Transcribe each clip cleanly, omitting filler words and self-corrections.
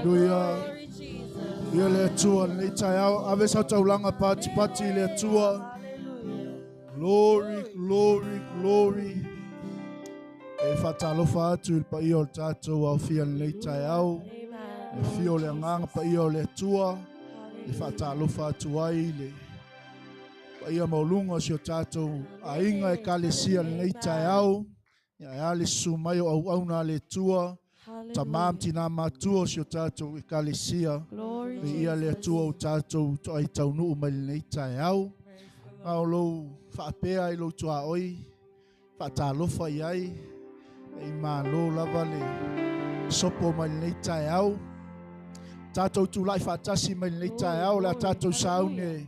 Haleluia. Ia le Atua lenei taeao, ave sau taulaga patipati i le Atua. Glory, glory, glory. E faatalofa atu i le paia o le tatou aofia lenei taeao. Le afio o le agaga paia o le Atua. E faatalofa atu ai le paia maualuga o si o tatou aiga ekalesia lenei taeao. Ia ae a le susu mai o auauna a le Atua, tama ma tina matua o si o tatou ekalesia. Viia le Atua ua tatou toai taunuu mai lenei taeao. A o lou faapea i lou tuaoi, faatalofa i ai, e malo lava le sopo mai lenei taeao. Tatou tulai faatasi mai lenei taeao, o le a tatou sauni e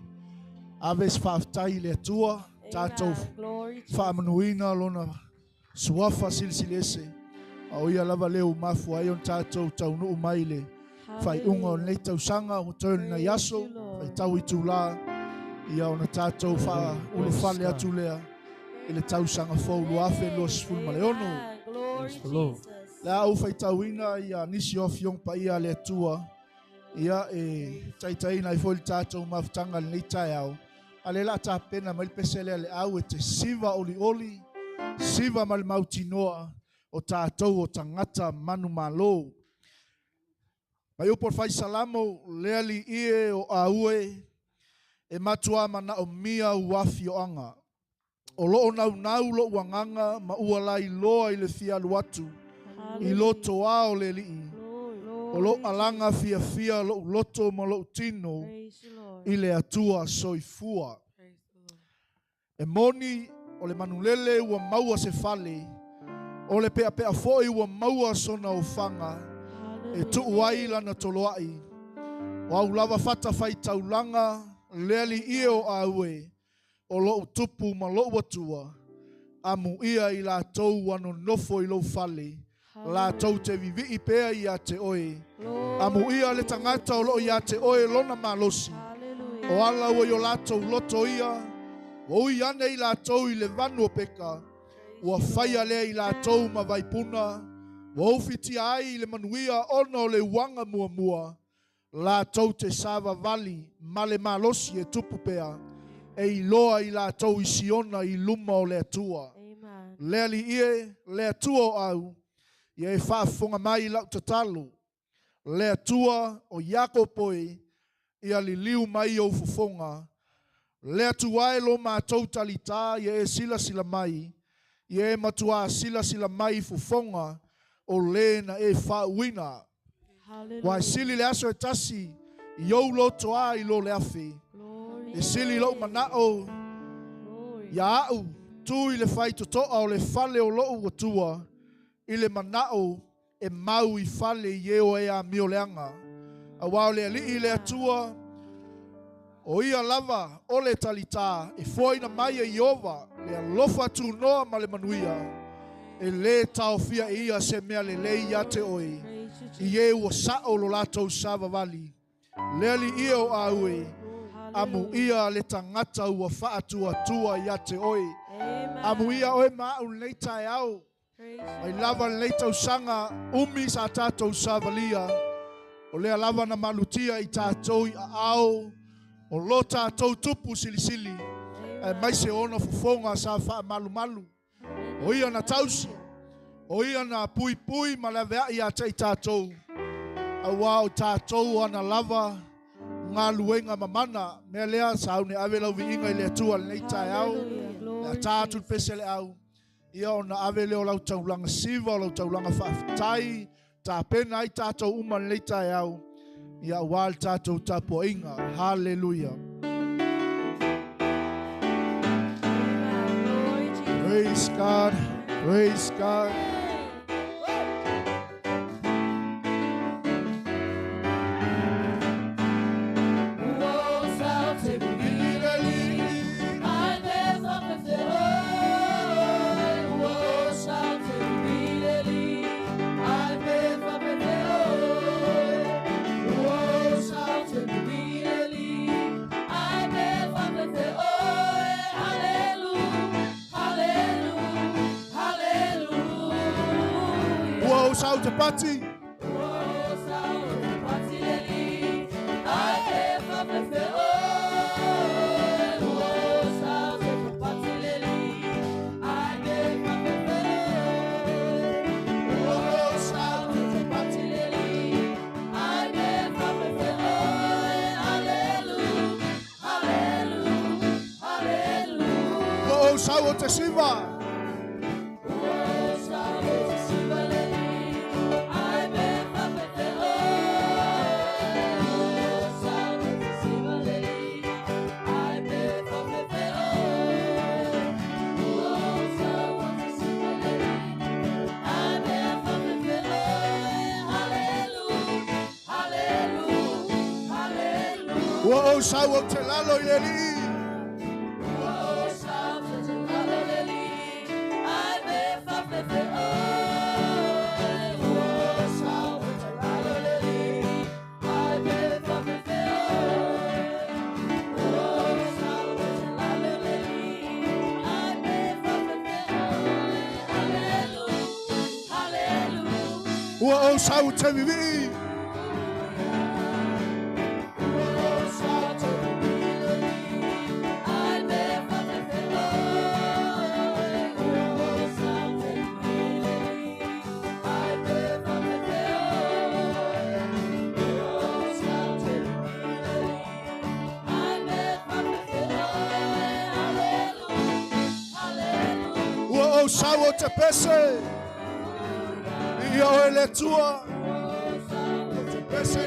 ave se faafetai i le Atua. Tatou faamanuina lona suafa silisili ese, a o ia lava lea ua mafua ai ona tatou taunuu mai i le faaiuga o lenei tausaga ua toe lenei aso, faitau itulā, ia ona tatou faaulufale atu lea i le tausaga fou 2026. Le a ou faitauina ia nisi o afioga paia a le Atua, ia e taitaiina ai foi le tatou mafutaga i lenei taeao. A lea la tapena mai le pese lea le au e te siva olioli, siva ma le mautinoa o tatou o tagata manumalo. Mai upu o le Fai Salamo, le alii e o aue e matua manaomia ua afioaga. O loo naunau lo'u agaga ma ua lailoa i le fia alu atu i loto a o le Alii. O loo alaga fiafia lo'u loto ma lo'u tino i le Atua soifua. E moni o le manulele ua maua se fale, o le peapea foi ua maua sona ofaga e tuu ai lana toloai. O au lava fata faitaulaga, le Alii e o aue, o lou tupu ma lou Atua, amuia i latou ua nonofo i lou fale, latou te vivii pea ia te oe. Amuia le tagata o loo ia te oe lona malosi, o ala ua i o latou loto ia, ua ui ane i latou i le vanu o peka, ua faia lea i latou ma vaipuna, ua ufitia ai i le manuia ona o le uaga muamua, Latou te savavali ma le malosi e tupu pea, e iloa i latou i Siona i luma o le Atua. Le Alii e, le Atua o au, ia e faafofoga mai i lau tatalo. Le Atua o Iakopo e, ia liliu mai ou fofoga. Le Atua e lo matou talitā, ia e silasila mai, ia e matuā silasila mai i fofoga o le na e faauuina. Ua e sili le aso e tasi i ou loto a i lo le afe. E sili lou manao ia a'u tu i le faitotoa o le fale o lo'u Atua i le manao e mau i fale i e o e amio leaga. Auā o le Alii le Atua, o ia lava o le talitā e foaina mai e Ieova le alofa tunoa ma le manuia, e lē taofia e ia se mea lelei ia te oe, i e ua sa'o lo latou savavali. Le Alii e o aue, amuia le tagata ua faatuatua ia te oe. Amuia oe ma a'u lenei taeao. Mai lava lenei tausaga umi sa tatou savalia, o lea lava na malutia i tatou i aao o lo tatou tupu silisili, aemaise ona fofoga sa faamalumalu. O ia na tausi, o ia na puipui ma laveai ia te i tatou, auā o tatou ana lava galuega mamana. Mea lea, sauni ave lau viiga i le Atua lenei taeao, le a tā atu le pese le au, Ia ona ave lea o lau taulaga siva, o lau taulaga faafetai, tapena ai tatou uma lenei taeao, ia aua le tatou tapuaiga. Haleluia. Praise God. Praise God. Ua ou sau te pati. sau o te siva. Ua ou sau ou te lalo i le alii. Ua ou sau te vivii. Ua ou sau ou te pese. Ia oe le Atua. Ou te pese.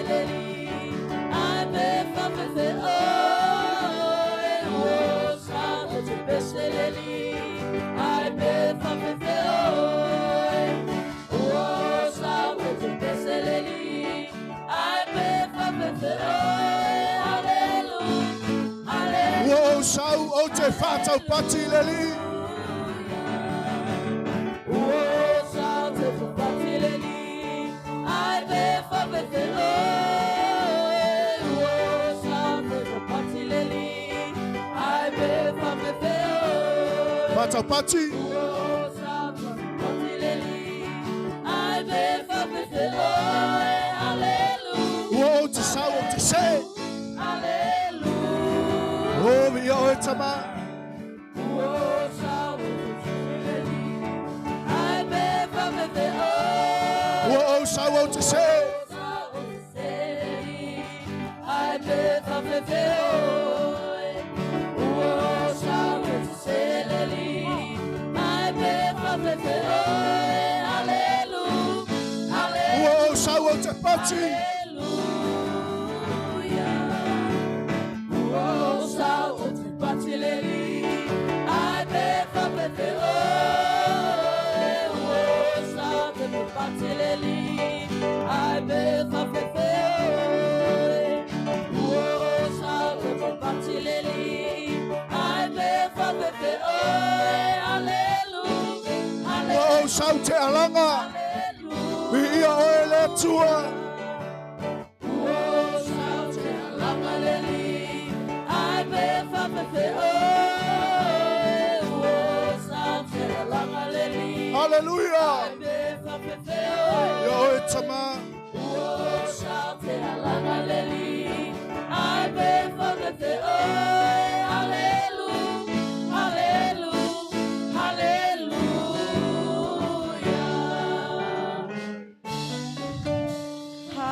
Ua ou sau ou te faataupati i le Alii. Faataupati. Ua ou te sau ou te see. O viia oe Tama. Ua ou sau ou te see. Ua ou sau ou te pati. Ua ou sau te alaga. Viia oe le Atua. Hallelujah. Ia oe Tama.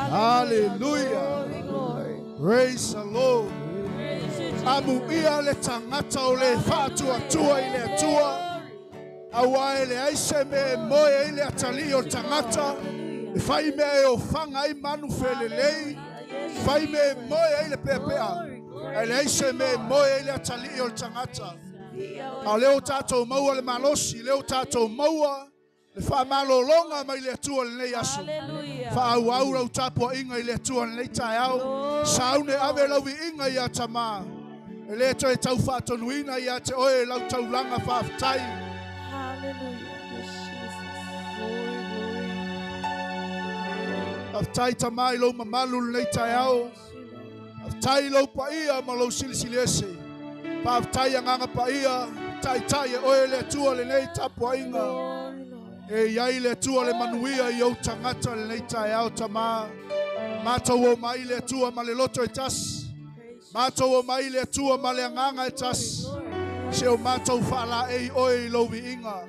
Hallelujah. Praise the Lord. Amuia le tagata o le faatuatua i le Atua. Aua e leai se mea e moe ai le atalii o le tagata. E fai mea e ofaga ai manu felelei. Fai mea e moe ai le peapea. Ae leai se mea e moe ai le atalii o le tagata. A o lea ua tatou maua le malosi, lea ua tatou maua le faamalologa mai le Atua i lenei aso. Faaauau lau tapuaiga i le Atua i lenei taeao. Saune ave lau viiga ia Tama. E le toe tau faatonuina ia te oe lau taulaga faafetai. Faafetai Tama i lou mamalu i lenei taeao. Faafetai i lou paia ma lou silisili ese. Faafetai Agaga Paia, taitai e oe le Atua lenei tapuaiga. E i ai le Atua le manuia i ou tagata lenei taeao Tama. Matou o mai le Atua ma le loto e tasi. Matou o mai le Atua ma le agaga e tasi. Se o matou faalaei oe i lou viiga.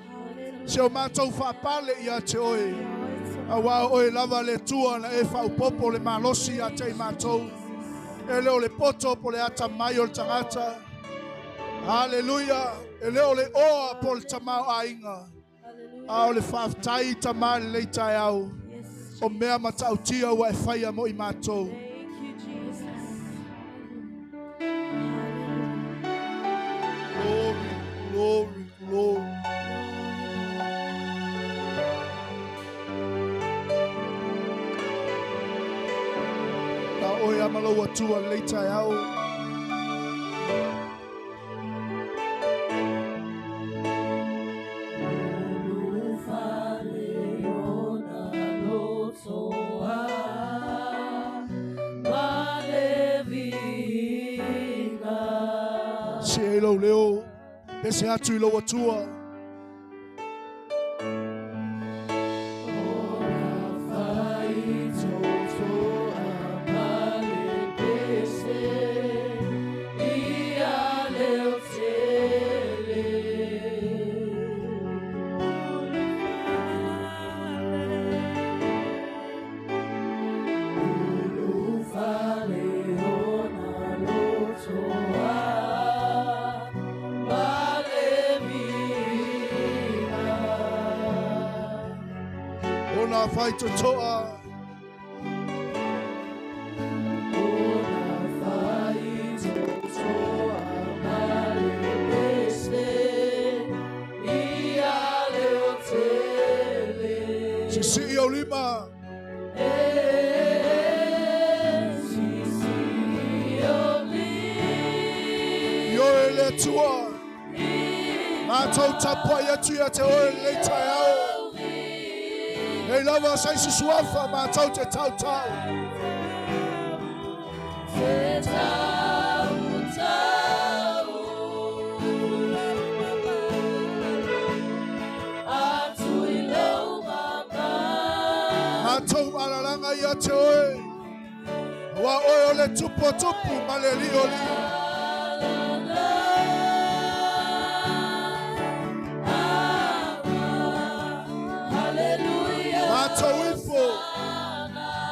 Se o matou faapale ia te oe. Aua o oe lava le Atua na e faaopoopo le malosi ia te i matou. E le o le poto po o le atamai o le tagata. Haleluia! E le o le oa po o le tamaoaiga, a o le faafetai Tama i lenei taeao, o mea matautia ua e faia mo i matou. Glory, glory, glory. Na oe ama lou Atua i lenei taeao. Si e lou leo, pese atu i lou Atua. Ona faitotoa. Sisii ou lima. I oe le Atua. Matou tapuai atu ia te oe lenei taeao. Nei lava sa isi suafa matou te tautau. Te tau tau atu i lou mamalu. Matou alalaga ia te oe. Aua oe o le tupu o tupu ma le alii o alii. Matou ifo,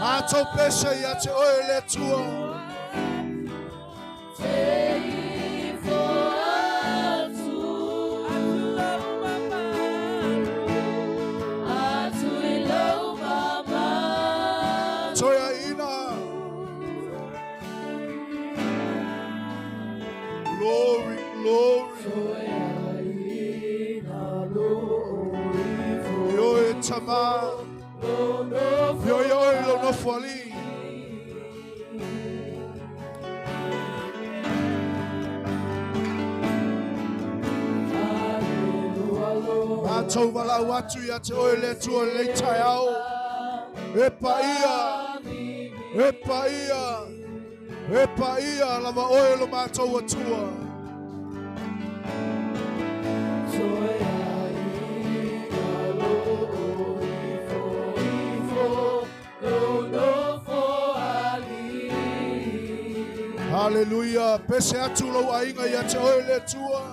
matou pese ia te oe le Atua. Toeaina. Glory, glory. Ioe tama. Ioe oe lo nofo alii. Matou valaau atu ia te oe le Atua i lenei taeao. E paia, e paia, e paia lava oe lo matou Atua. Haleluia. Pese atu lou aiga ia te oe le Atua.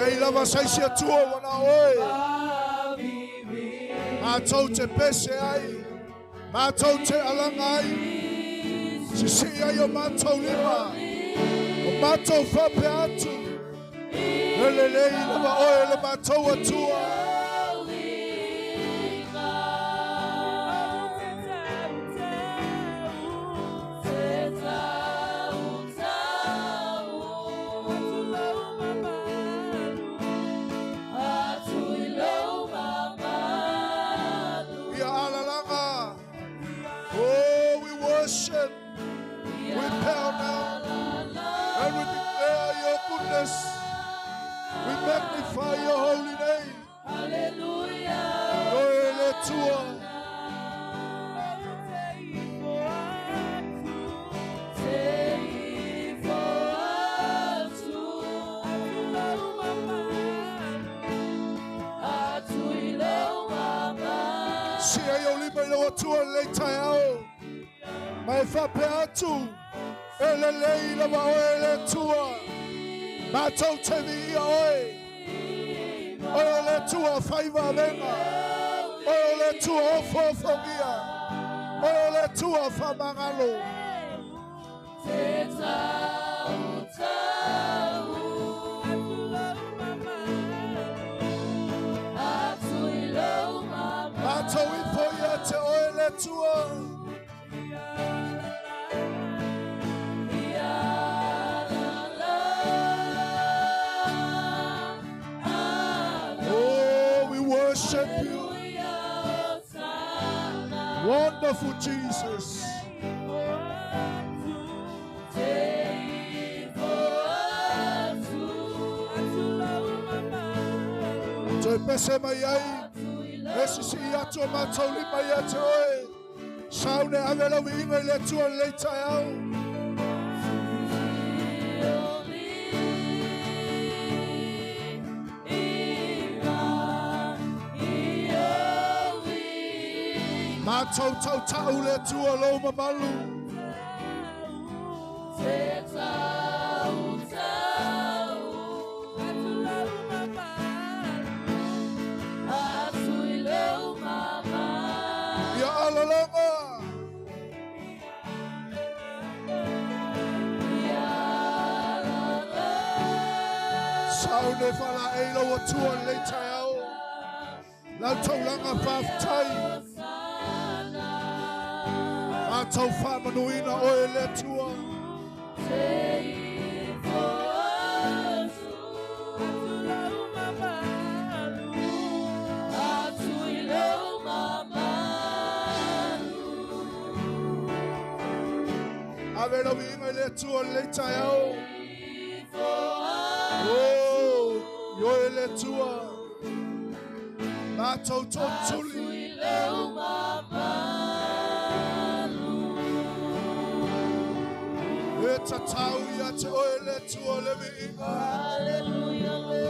Ei lava saisi Atua ua na oe. Matou te pese ai. Matou te alaga ai. Sisii ai o matou lima. O matou faapea atu. E lelei lava oe le matou Atua. Ia alalaga. Oh, we worship. We bow down and we declare your goodness. We magnify your holy name. Hallelujah. Oe le Atua. Sii ai ou lima i lou Atua i lenei taeao. Ma e faapea atu, E lelei lava oe le Atua. Matou te viia oe. Oe o le Atua fai vavega. Oe o le Atua ofoofogia. Oe o le Atua faamagalo. Matou ifo ia te oe le Atua. Oh, we worship you. Wonderful Jesus. Toe pese mai ai. E sisi atu o matou lima ia te oe. Saune ave lau viiga i le Atua lenei taeao. Matou tautau le Atua lou mamalu. Ia alalaga. Saune faalaei lou Atua lenei taeao. Lau taulaga faafetai. Matou faamanuina oe le Atua. Ave lau viiga i le Atua lenei taeao. Oh, i oe le Atua. Matou tootuli. E tatau ia te oe le Atua le viiga. Hallelujah, Lord.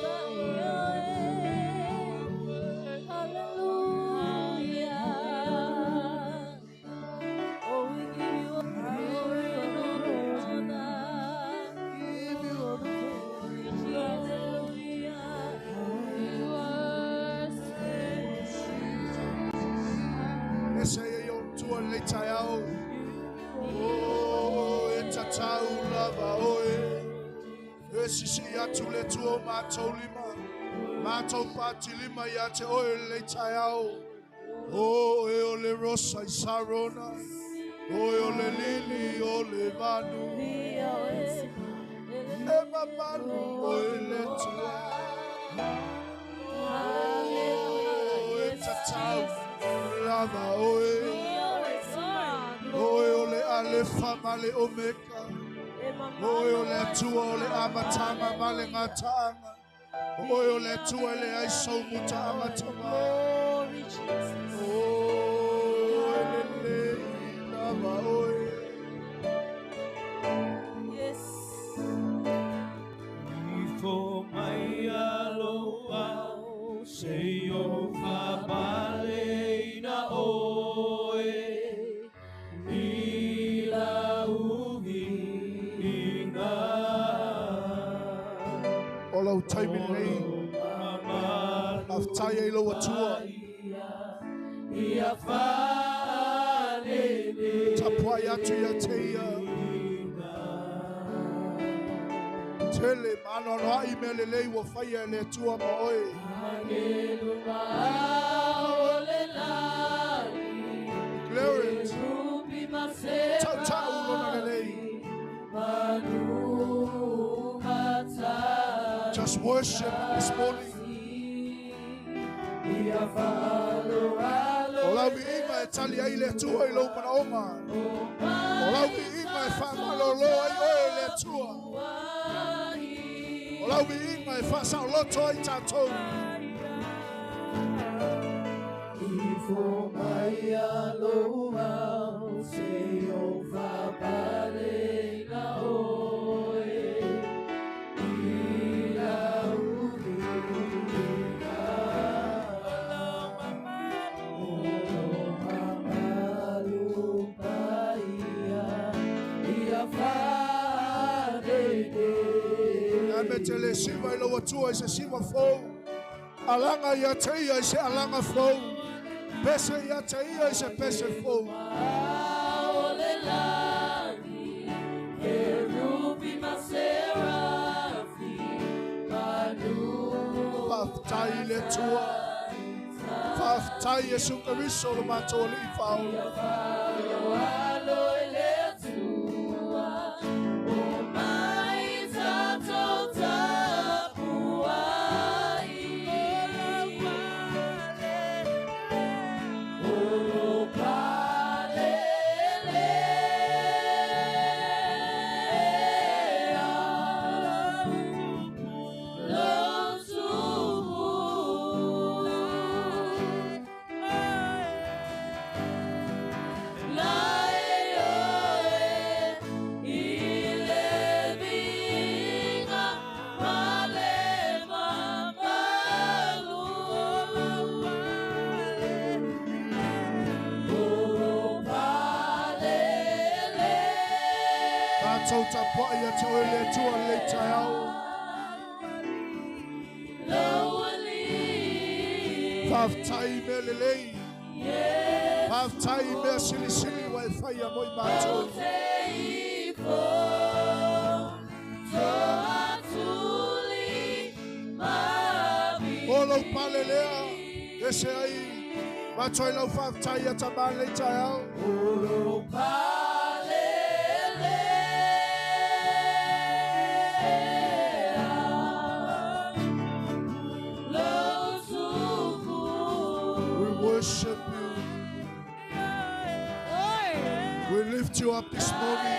Glorify your name. Hallelujah. Oh, we give you all the glory and all the honor. Give you all the glory. Hallelujah. We worship. E se e o Atua lenei taeao. Oh, e tatau lava oe. E sisi atu le Atua o matou lima. Matou patilima ia te oe lenei taeao. Oh, e o le rosa i Sarona. O e o le lili o le vanu. E mamalu oe le Atua. Oh, e tatau lava oe. Oe o le Alefa ma le Omeka. Oe o le Atua o le amataga ma le gataaga. Oe o le Atua e leai sou mutaaga tama. Glory, Jesus. Oh, e lelei lava oe. Yes. Ifo mai aloa se o faapaleina oe i lau viiga. O lau taimi lenei. Faafetai ai lou Atua. Ia faalele. Tapuai atu ia te ia. Tele ma anoanoai mea lelei ua faia e le Atua ma oe. Agelu o le lagi. Declare it. Rupi mase. Tautau lona lelei. Manu mata. Just worship this morning. Ia faaloalo. O lau viiga e tali ai le Atua i lou manaoga. O lau viiga e faamalolo ai oe le Atua. O lau viiga e faasaoloto ai tatou. Ifo mai aloa. Te le siva i lau atua i se siva fou. Alanga ia te ia i se alanga fou. Pese ia te ia i se pese fou. Whaftai i le Atua. Whaftai Yesu Keriso lo mātou ali i whaola. Whaftai mea lelei. Whaftai mea silisili wa e whaia moi mātou. O lau pale lea, e se ai, mātou i lau whaftai a tamā lei tai au. We worship you. We lift you up this morning.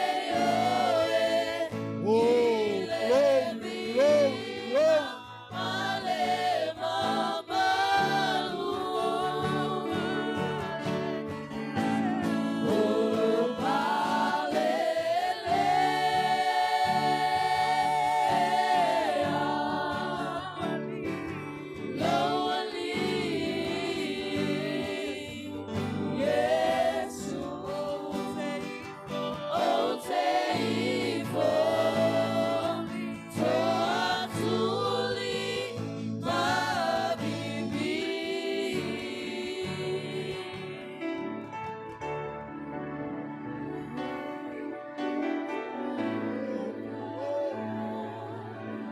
Oh, glory, glory, glory.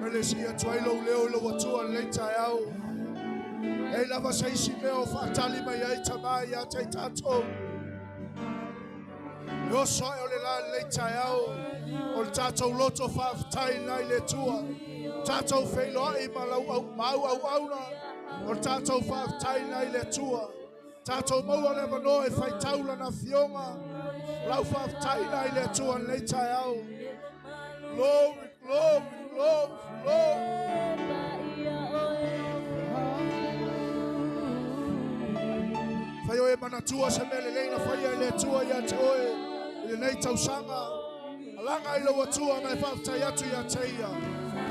Mele si atu ai lou leo i lou atua lelei taeao. E lava se isi mea o whaatali mai ai tamā ia te tātou. Le oso ai o le la lelei taeao. O le tātou loto whaaftai nai le tua. Tātou wheiloai ma lau au, mau au auna. O le tātou whaaftai nai le tua. Tātou maua le manoa e whai taula na fionga. Lau whaaftai nai le tua lelei taeao. Glory, glory, glory, glory. Whai oe manatua se mele leina whai e le atua ia te oe. I le nei tausanga. Alanga i lau atua mai whaftai atu ia te ia.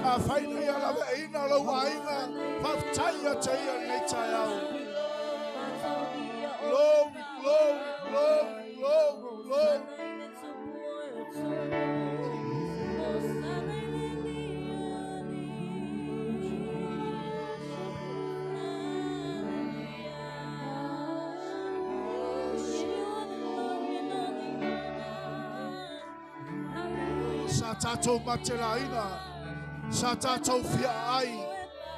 A whaina ia lawe e ina lau ainga. Whaftai ia te ia nei taeao. Glory, glory, glory, glory, glory. Sa tātou matelaina, sa tātou fia ai,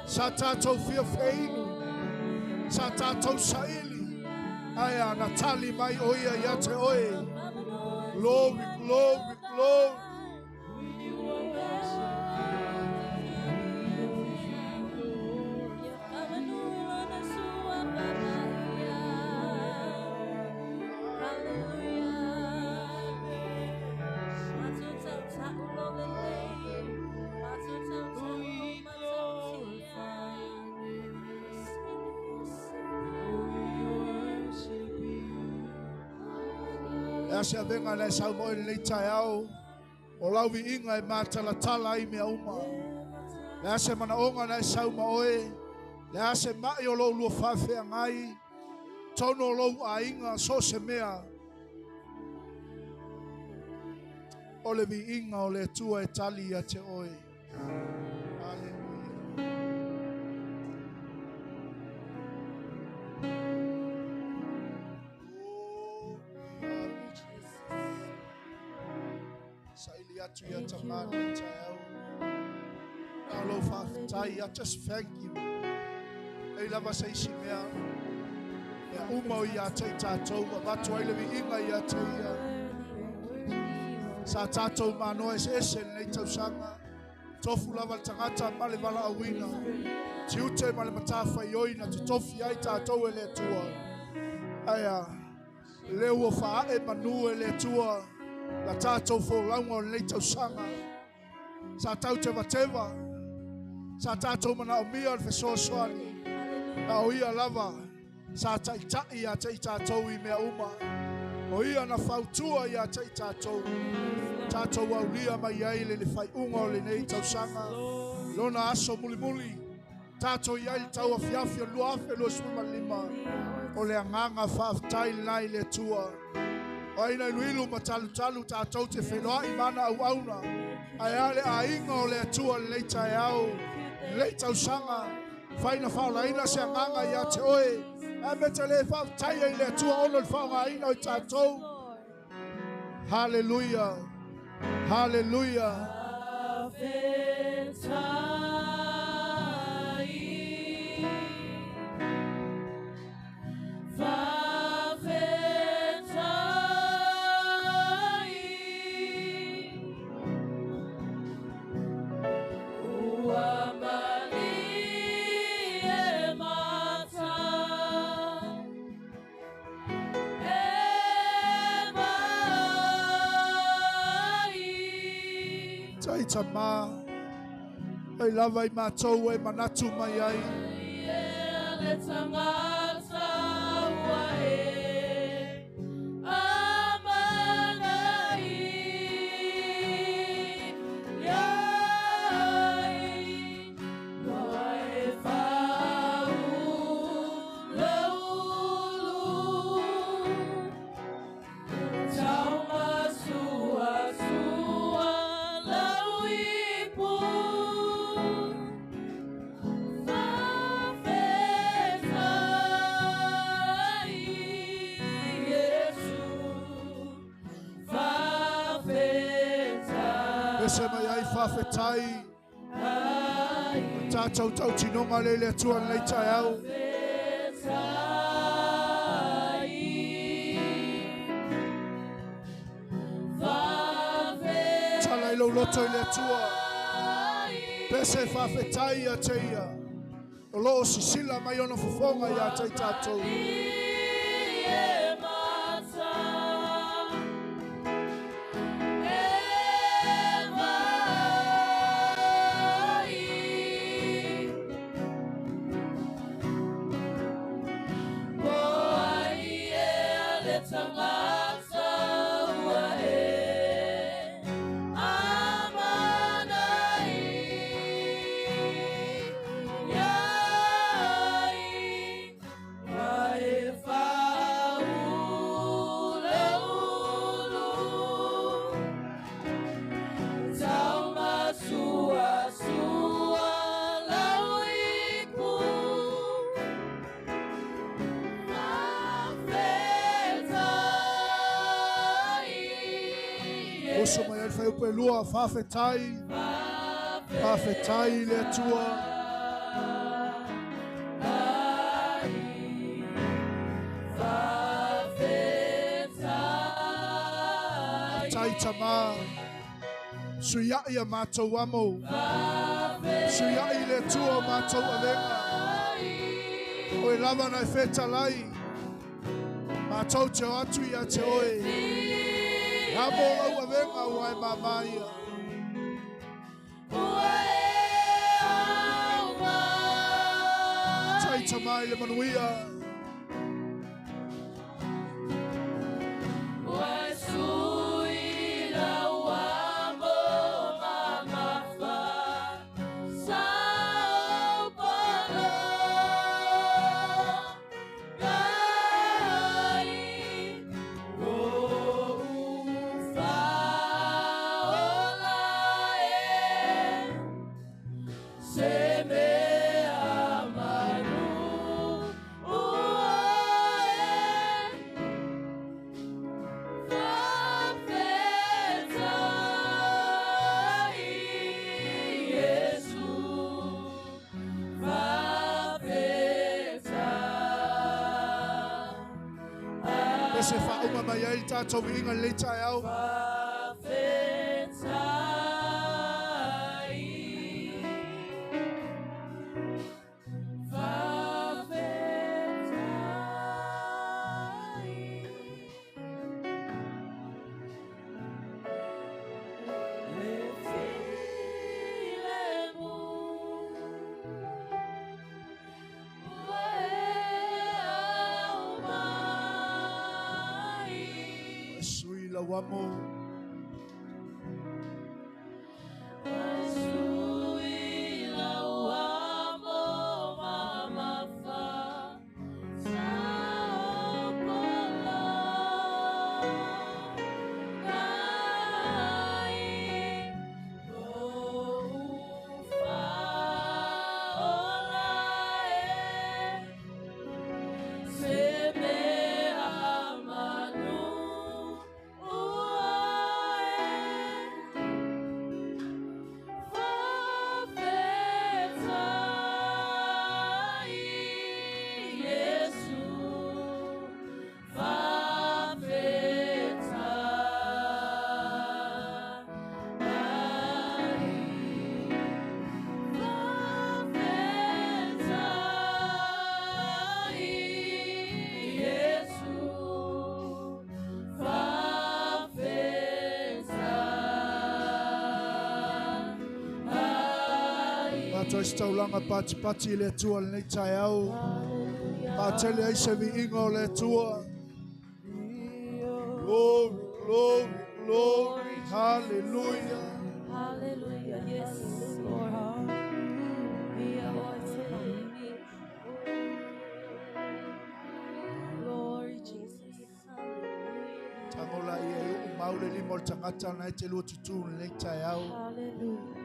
sa tātou fia wheinu, sa tātou saili, ai a natali mai o ia ia te oe. Glory, glory, glory. Le a se avega na e sau ma oe lenei taeao, o lau viiga e matalatala ai mea uma. Le a se manaoga na e sau ma oe, le a se mai o lou lua faafeagai, tonu o lou aiga, so o se mea, o le viiga o le Atua e tali ia te oe. Haleluia. Saili atu ia tamā lenei taeao. Na o lou faafetai. I just thank you. Ei lava se isi mea. Mea uma o ia te i tātou. Avatu ai le viiga ia te ia. Sa tātou manoa eseese lenei tausaga. Tofu lava le tagata ma le valaauina. Tiute ma le matafaioi na totofi ai tātou e le Atua. Aia, le ua faae manu e le Atua. La tātou folauga o lenei tausaga. Sa tau tevateva. Sa tātou manaomia le fesoasoani. A o ia lava sa taitai ia te i tātou i mea uma. O ia na fautua ia te i tātou. Tātou aulia mai ai le le whaiunga o lenei tausaga. Lona aso mulimuli. Tātou i ai le tau afiafi o 2025. O le agaga faafetai lena i le Atua. O aina iluilu ma talutalu tātou te whenua mana au auna. Ae a le aiga o le Atua lenei taeao. Lenei tausaga. Whaina whaolaina se agaga ia te oe. A me te le faafetai ai le Atua ono le faaaogaina o i tātou. Hallelujah. Hallelujah. Faafetai, ua malie mata e mai. Tai tama. Ai lava i mātou e manatu mai ai. Ia le tagata ua e amanai ai, ua e faauluulu. Taumasuasua lau ipu. Faafetai, Iesu, faafetai. Pese mai ai faafetai. Tātou tautinoga le le Atua lenei taeao. Faafetai, faafetai. Tala i lou loto i le Atua. Pese faafetai ia te ia. O loo sisila mai ona fofoga ia te i tātou. Malie mata e mai. Po ai e le tagata ua e amanai ai, ua e faauluulu. Taumasuasua lau ipu. Faafetai, Oso mai ai le whaiupu e lua, faafetai. Faafetai i le Atua. Tai tama. Suiai a mātou amo. Suiai le Atua o mātou avenga. O e lava na e whetalai. Mātou te o atu ia te oe. Amo lau avenga ua e mamaia. Ua e aumai. Tai tama i le manuia. Ua e Ese whaunga mai ai tātou viinga lei taeao. Sui lau Mātou se taulanga pati pati i le Atua lenei taeao. Patele ai se viiga o le Atua. Glory, glory, glory. Hallelujah. Hallelujah. Yes, Lord. Glory, Jesus. Tangola ia e u maule lima o le tagata na e te lua tutu lenei taeao. Hallelujah.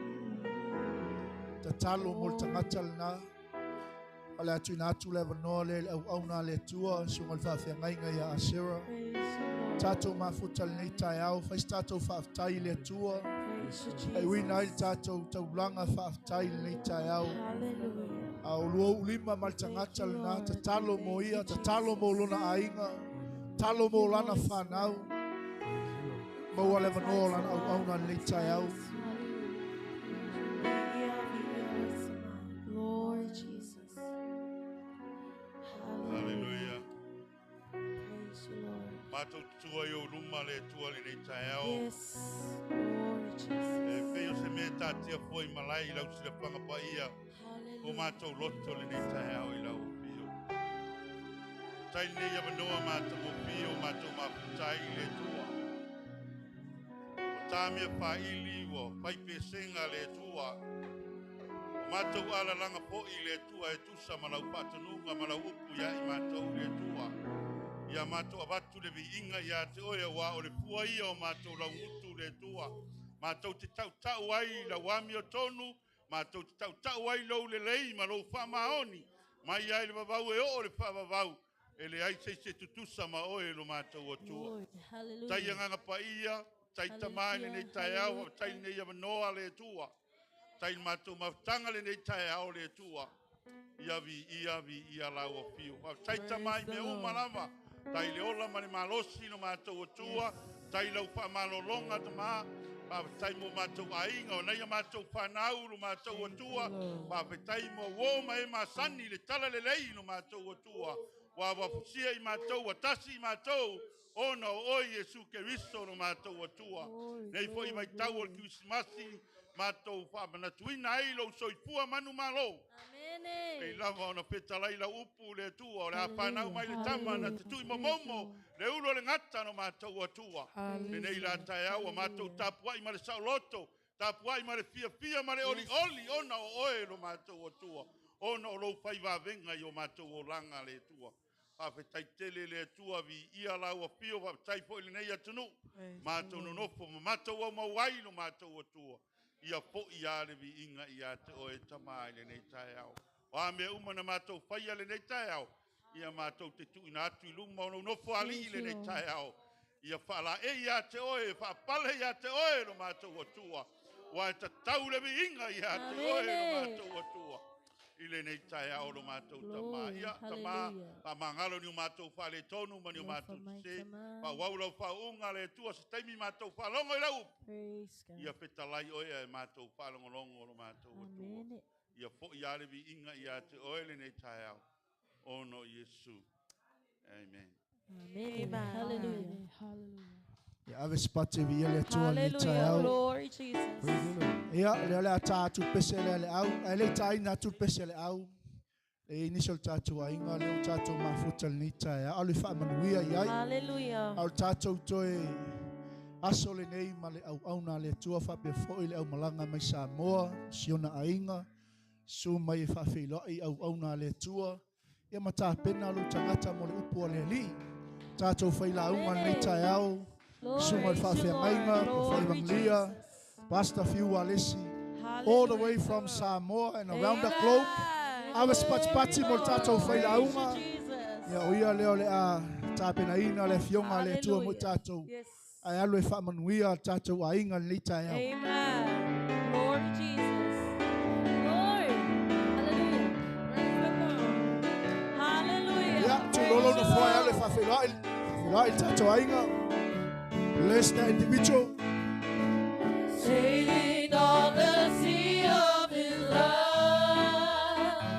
Tatalo mo le tagata lena. O le atu ina atu le avanoa le le auauna le Atua, suga le faafeagaiga ia Asera. Tātou mafuta lenei taeao, fai se tātou faafetai i le Atua. Praise E uina ai le tātou taulaga faafetai i lenei taeao. Hallelujah. A o lua ulima ma le tagata lena, tatalo mo ia, tatalo mo lona aiga, tatalo mo lana whanau. Maua le avanoa o lana auauna lenei taeao. Glory, Jesus. Hallelujah. Praise you, Lord. Mātou tutua i o luma le tua le nei taeao. Yes, glory, E Jesus. pei o se mea tātia fua i malai i lau sila panga pa ia. O mātou loto le nei taeao i lau pio. Tai nei avanoa mātou mo pio, mātou maputai i le tua. O tāmia whaili o whaipesenga le tua. O mātou alalanga po i le tua e tusa ma lau pātanunga ma lau upu ia i mātou le tua. Ia mātou avatu le viinga ia te oe wa o le pua ia o mātou lau ngutu le tua. Mātou te tautau ai lau ami o tonu, mātou te tautau ai lou le lei ma lou whaamaoni. Mai ai le vavau e o le whaavavau. E le ai se se tutusa ma oe lo mātou o tua. Lord, hallelujah. Tai anganga pa ia, tai tamai le nei taeao, tai nei avanoa le tua. Tai mātou mafutanga le nei taeao le tua. Ia vi, ia vi, ia lau o fiu. Tai tamai me uma lava. Tai le ola ma le malosi no mātou o tua. Tai lau wha malolonga ta maa. Tai mo mātou ainga, o nei a mātou whanau lo mātou o tua. Tai mo wo ma e masani le tala le lei no mātou o tua. Wa wafusia i mātou, wa tasi i mātou. Ona o oi Yesu Keristo no mātou o tua. Nei foi mai tau o le Krisimasi, mātou whaamanatuina ai lo soifua manu malo. Amen. Ei lava ona petalai la upu le tua, o le apanau mai le tama na te tui momomo, le ulo le ngata no mātou atua. Le nei la taeau a mātou tapuai ma le saoloto, tapuai ma le fia fia ma le oli oli, ona o oe lo mātou atua. Ona o lou whaivavenga i o mātou o langa le tua. Whawhetai tele le atua vi ia lau a pio, whawhetai po i le nei atunu. Mātou nonofo, ma mātou au mauai lo mātou atua. Ia po i a le vi inga i a te oe tama i le nei taeao. O a mea uma na mātou whaia le nei taeao. Ia mātou te tuina atu i luma o nonofo ali i le nei taeao. Ia whaala e ia te oe, whaapale ia te oe lo mātou atua. Wa e tatau le vi inga i a te oe lo mātou atua. i lenei taeao o lo matou Tama. Glory, Ia, Tama, hallelujah. faamagalo ni o matou faaletonu ma ni o Alofa matou mai, sesē. Tama. Faaauau lau faauuga a le Atua se taimi matou faalogo i lau upu. Praise God. Ia fetalai oe ae matou faalogologo o lo matou Atua. Amen. Ia fo'i lava le viiga ia te oe lenei taeao, ona o Iesu. Amen. Amen. Hallelujah. Hallelujah. Ia ave se pati viia le Atua i lenei Hallelujah. taeao. Glory Jesus. Ia, lea o le a tā atu le pese lea le au. Ae le i tāina atu le pese le au. Le i nisi o le tātou aiga, lea o tātou mafuta lenei taeao. Alo i faamanuia i ai. Hallelujah. A o le tātou toe aso lenei ma le auauna a le Atua faapea foi le aumalaga mai Samoa, si ona aiga, su mai e faafeiloai auauna a le Atua. Ia ma tapena lou tagata mo le upu a le Alii. Tātou failauga lenei taeao, susuga i le Glory to faafeagaiga, Lord. po Glory Faivagilia, Jesus. Pastor Fiu Alesi, all the way from Samoa and around the globe. Amen. Ave se patipati mo le tātou failauga. Glory to Jesus. Ia o ia lea o le a tapenaina le afioga a le Atua mo i Hallelujah. tātou. Yes. Ae alu e faamanuia le tātou aiga lenei taeao. Amen. Glory Jesus. Glory. Hallelujah. Praise the Lord. Hallelujah. Ia, tūlolo na foa e alu e faafeiloai, faafeiloai le tātou aiga. Bless that individual. Sailing on the sea of His love.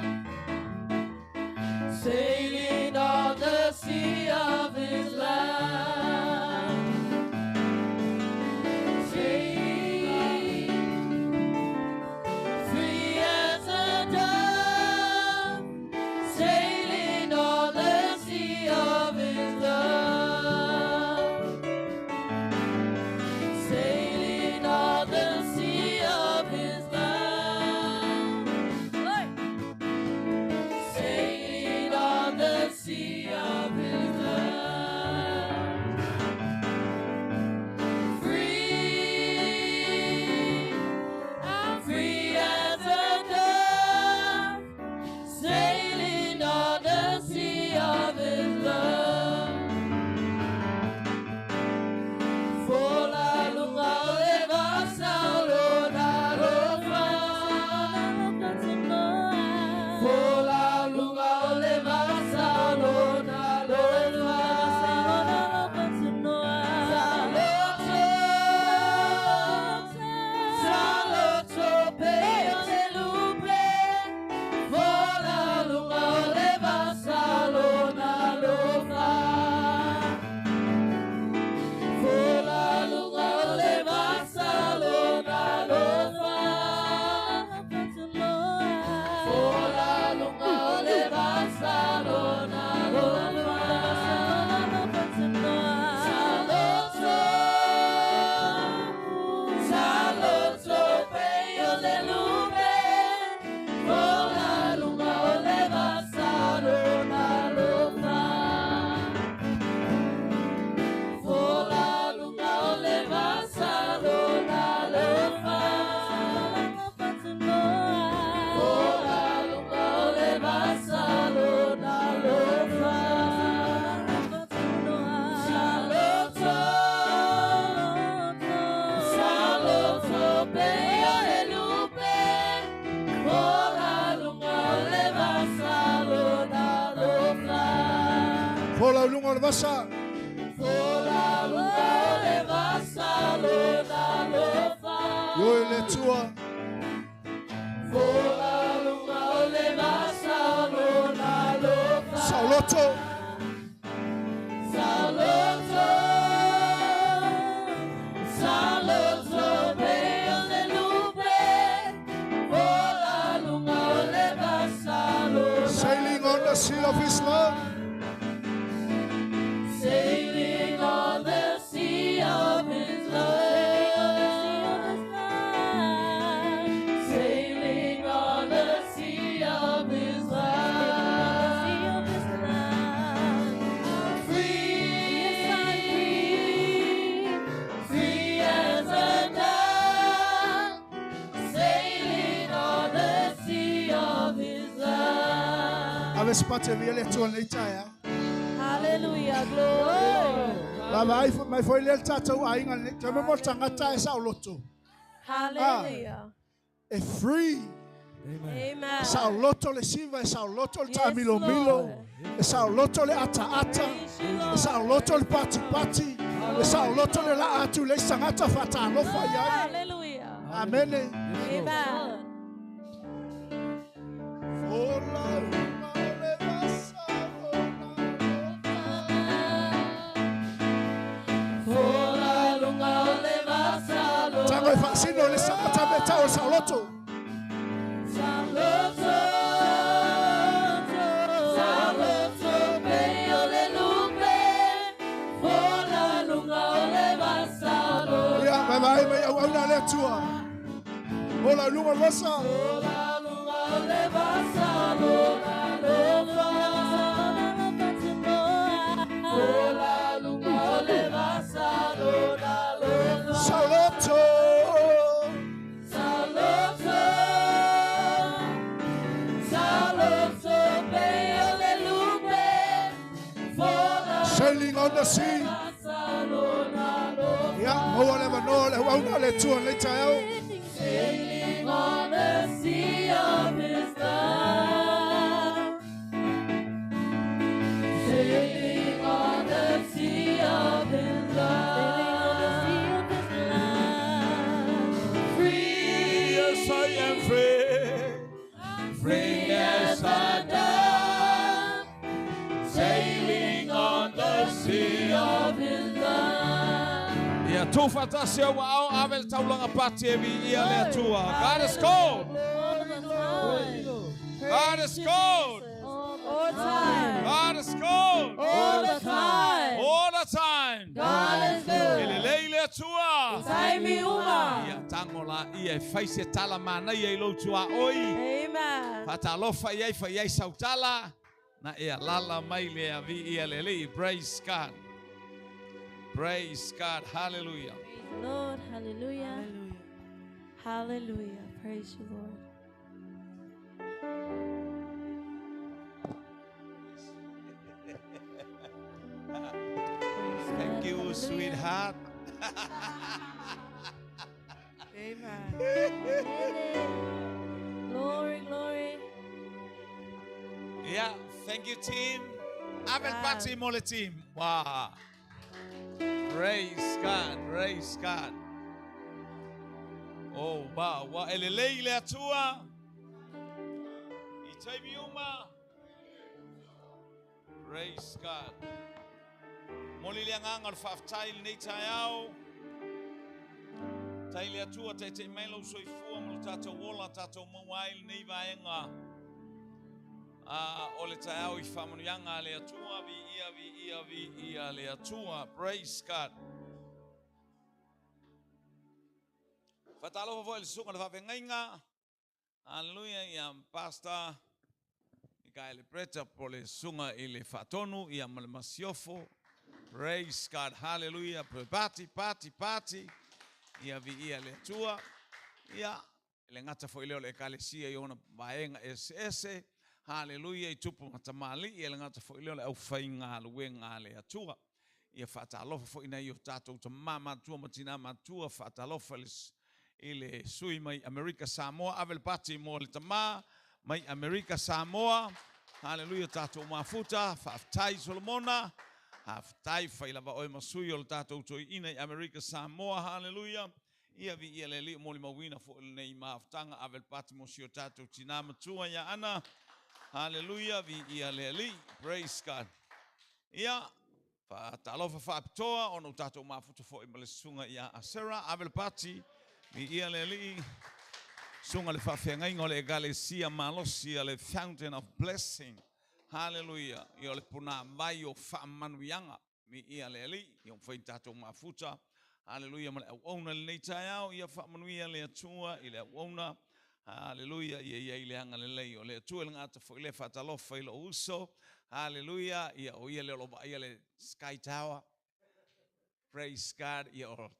Sailing on the sea of His love. Sailing free as a dove. Sailing on the sea of His love. Sailing on the sea of His love. Sailing on the sea of His love. Free, I'm free as a dove. Sailing on the sea of His love. Fola lunga o le vasa o lona alofa. Fola lunga o le vasa o lona alofa. Saloto, saloto pe o le lupe. Fola lunga o le vasa o lona alofa. Fola lunga o le vasa lona alofa. Fola lunga o le vasa lona alofa. Saloto, saloto pe o le lume. Fola lunga o le vasa lona alofa. Fola lunga o le vasa lona alofa. Fola lunga o le vasa lona alofa. Saloto, saloto pe o le lupe. Fola lunga o le vasa lona alofa. Fola lunga o le vasa. Fola lunga o le vasa lona alofa. Io e le Atua. Fola lunga o le vasa lona alofa. Sauloto. Saloto, saloto pe o le lupe. Fola lunga o le vasa lona Sailing on the sea of His love. Sailing on the sea of His love. Sailing on the sea of His love. I'm free, free as a dove. Sailing on the sea of His love. Ave se pati viia le Atua lenei taeao. Hallelujah, glory. Lava ai fo- mai foi lea le tātou aiga lenei. Te mo le tagata e saoloto. Hallelujah. E free. Amen. E saoloto le siva, e saoloto le Yes, taamilomilo, Lord. e saoloto le ataata, Praise you, e Lord. saoloto le patipati, e saoloto le laa atu le isi tagata faatalofa i ai. Hallelujah. Amene. Amen. Ola uma o le vasa lona Fola lunga o le vasa lona. Tango e faasino le sagata me tau o saoloto. Saloto, saloto pe o le lupe. Fola lunga o le vasa lona. Ia, mai mai mai au au na le atua. Ola lunga le vasa. Fola lunga o le vasa lona lofa. Fola lunga o le vasa lona lofa. Saoloto. Saloto, saloto pe o le lupe. Fola Sailing on the sea. vasa lona lofa. Ia, maua le avanoa le au na le atua le taeao. Sailing on the sea of His love. Sailing on the sea of His love. Free, Yes, I am free. free as a dove, Sailing on the sea of His love. Ia tūwhatasi au ao ave le taulaga pati e vi ia le atua. God is good. God is good. All time, God is good. all the time. All the time. God is E good. lelei le atua. Taimi uma. Ia tango la ia e fai se tala mana ia i lou tua oi. Amen. Whatalofa iai fai ai sautala. Na ia lala mai le a vi ia le lei. Praise God. Praise God. Hallelujah. Praise the Lord. Hallelujah. Hallelujah. Praise you, Lord. Praise Thank God. you, Hallelujah. sweetheart. Amen. Glory, glory. Yeah, thank you, team. Ave Amen. pati mo le team. Wow. Praise God, praise God. Oh, wow. Wa ele lei le atua. I taimi uma. Praise God. Moli le anganga o le whaaftai le nei tai au. Tai le atua te te mai lau soifua mo le tātou ola tātou maua ai le nei vaenga. A o le taeao i whamanuianga a le atua, vi ia, vi ia, vi ia le atua. Praise God. Whatalofa foi le susuga le faafeagaiga. Hallelujah. Ia Pastor Mikaele Preta po le susuga i le faatonu ia ma le masiofo. Praise God. Hallelujah. Party, party, party. Ia vi ia le atua. Ia, le gata foi lea o le ekalesia i ona vaega eseese. Hallelujah. I tupu ma tamalii, ia le gata foi lea o le aufaigaluega a le Atua. Ia faatalofa foi nai o tatou tamā matua ma tinā matua, faatalofa i le sui mai Amerika Samoa, ave le pati mo le tamā mai Amerika Samoa. Hallelujah, tatou mafuta, faafetai Solomona. Faafetai fai lava oe ma sui o le tatou toeaina i Amerika Samoa. Hallelujah. Ia vi ia le Alii mo le mauina foi lenei mafutaga ave le pati mo si o tatou tinā matua ia Ana. Hallelujah, vi ia le Alii. Praise God. Ia, faatalofa faapitoa ona o tatou mafuta foi ma le susuga ia Asera, ave le pati, vi ia le Alii. Susuga le faafeagaiga o le ekalesia malosi a le Fountain of Blessing. Hallelujah. Ia o le puna vai o faamanuiaga, vi ia le Alii. Ia mafai ona tatou mafuta. Hallelujah, ma le auauna lenei taeao, ia faamanuia le Atua i le auauna. Hallelujah, ia ia i le agalelei o le Atua i le gata foi le faatalofa i lou uso. Hallelujah, ia o ia le o lo o vaaia le Sky Tower. Praise God, ia o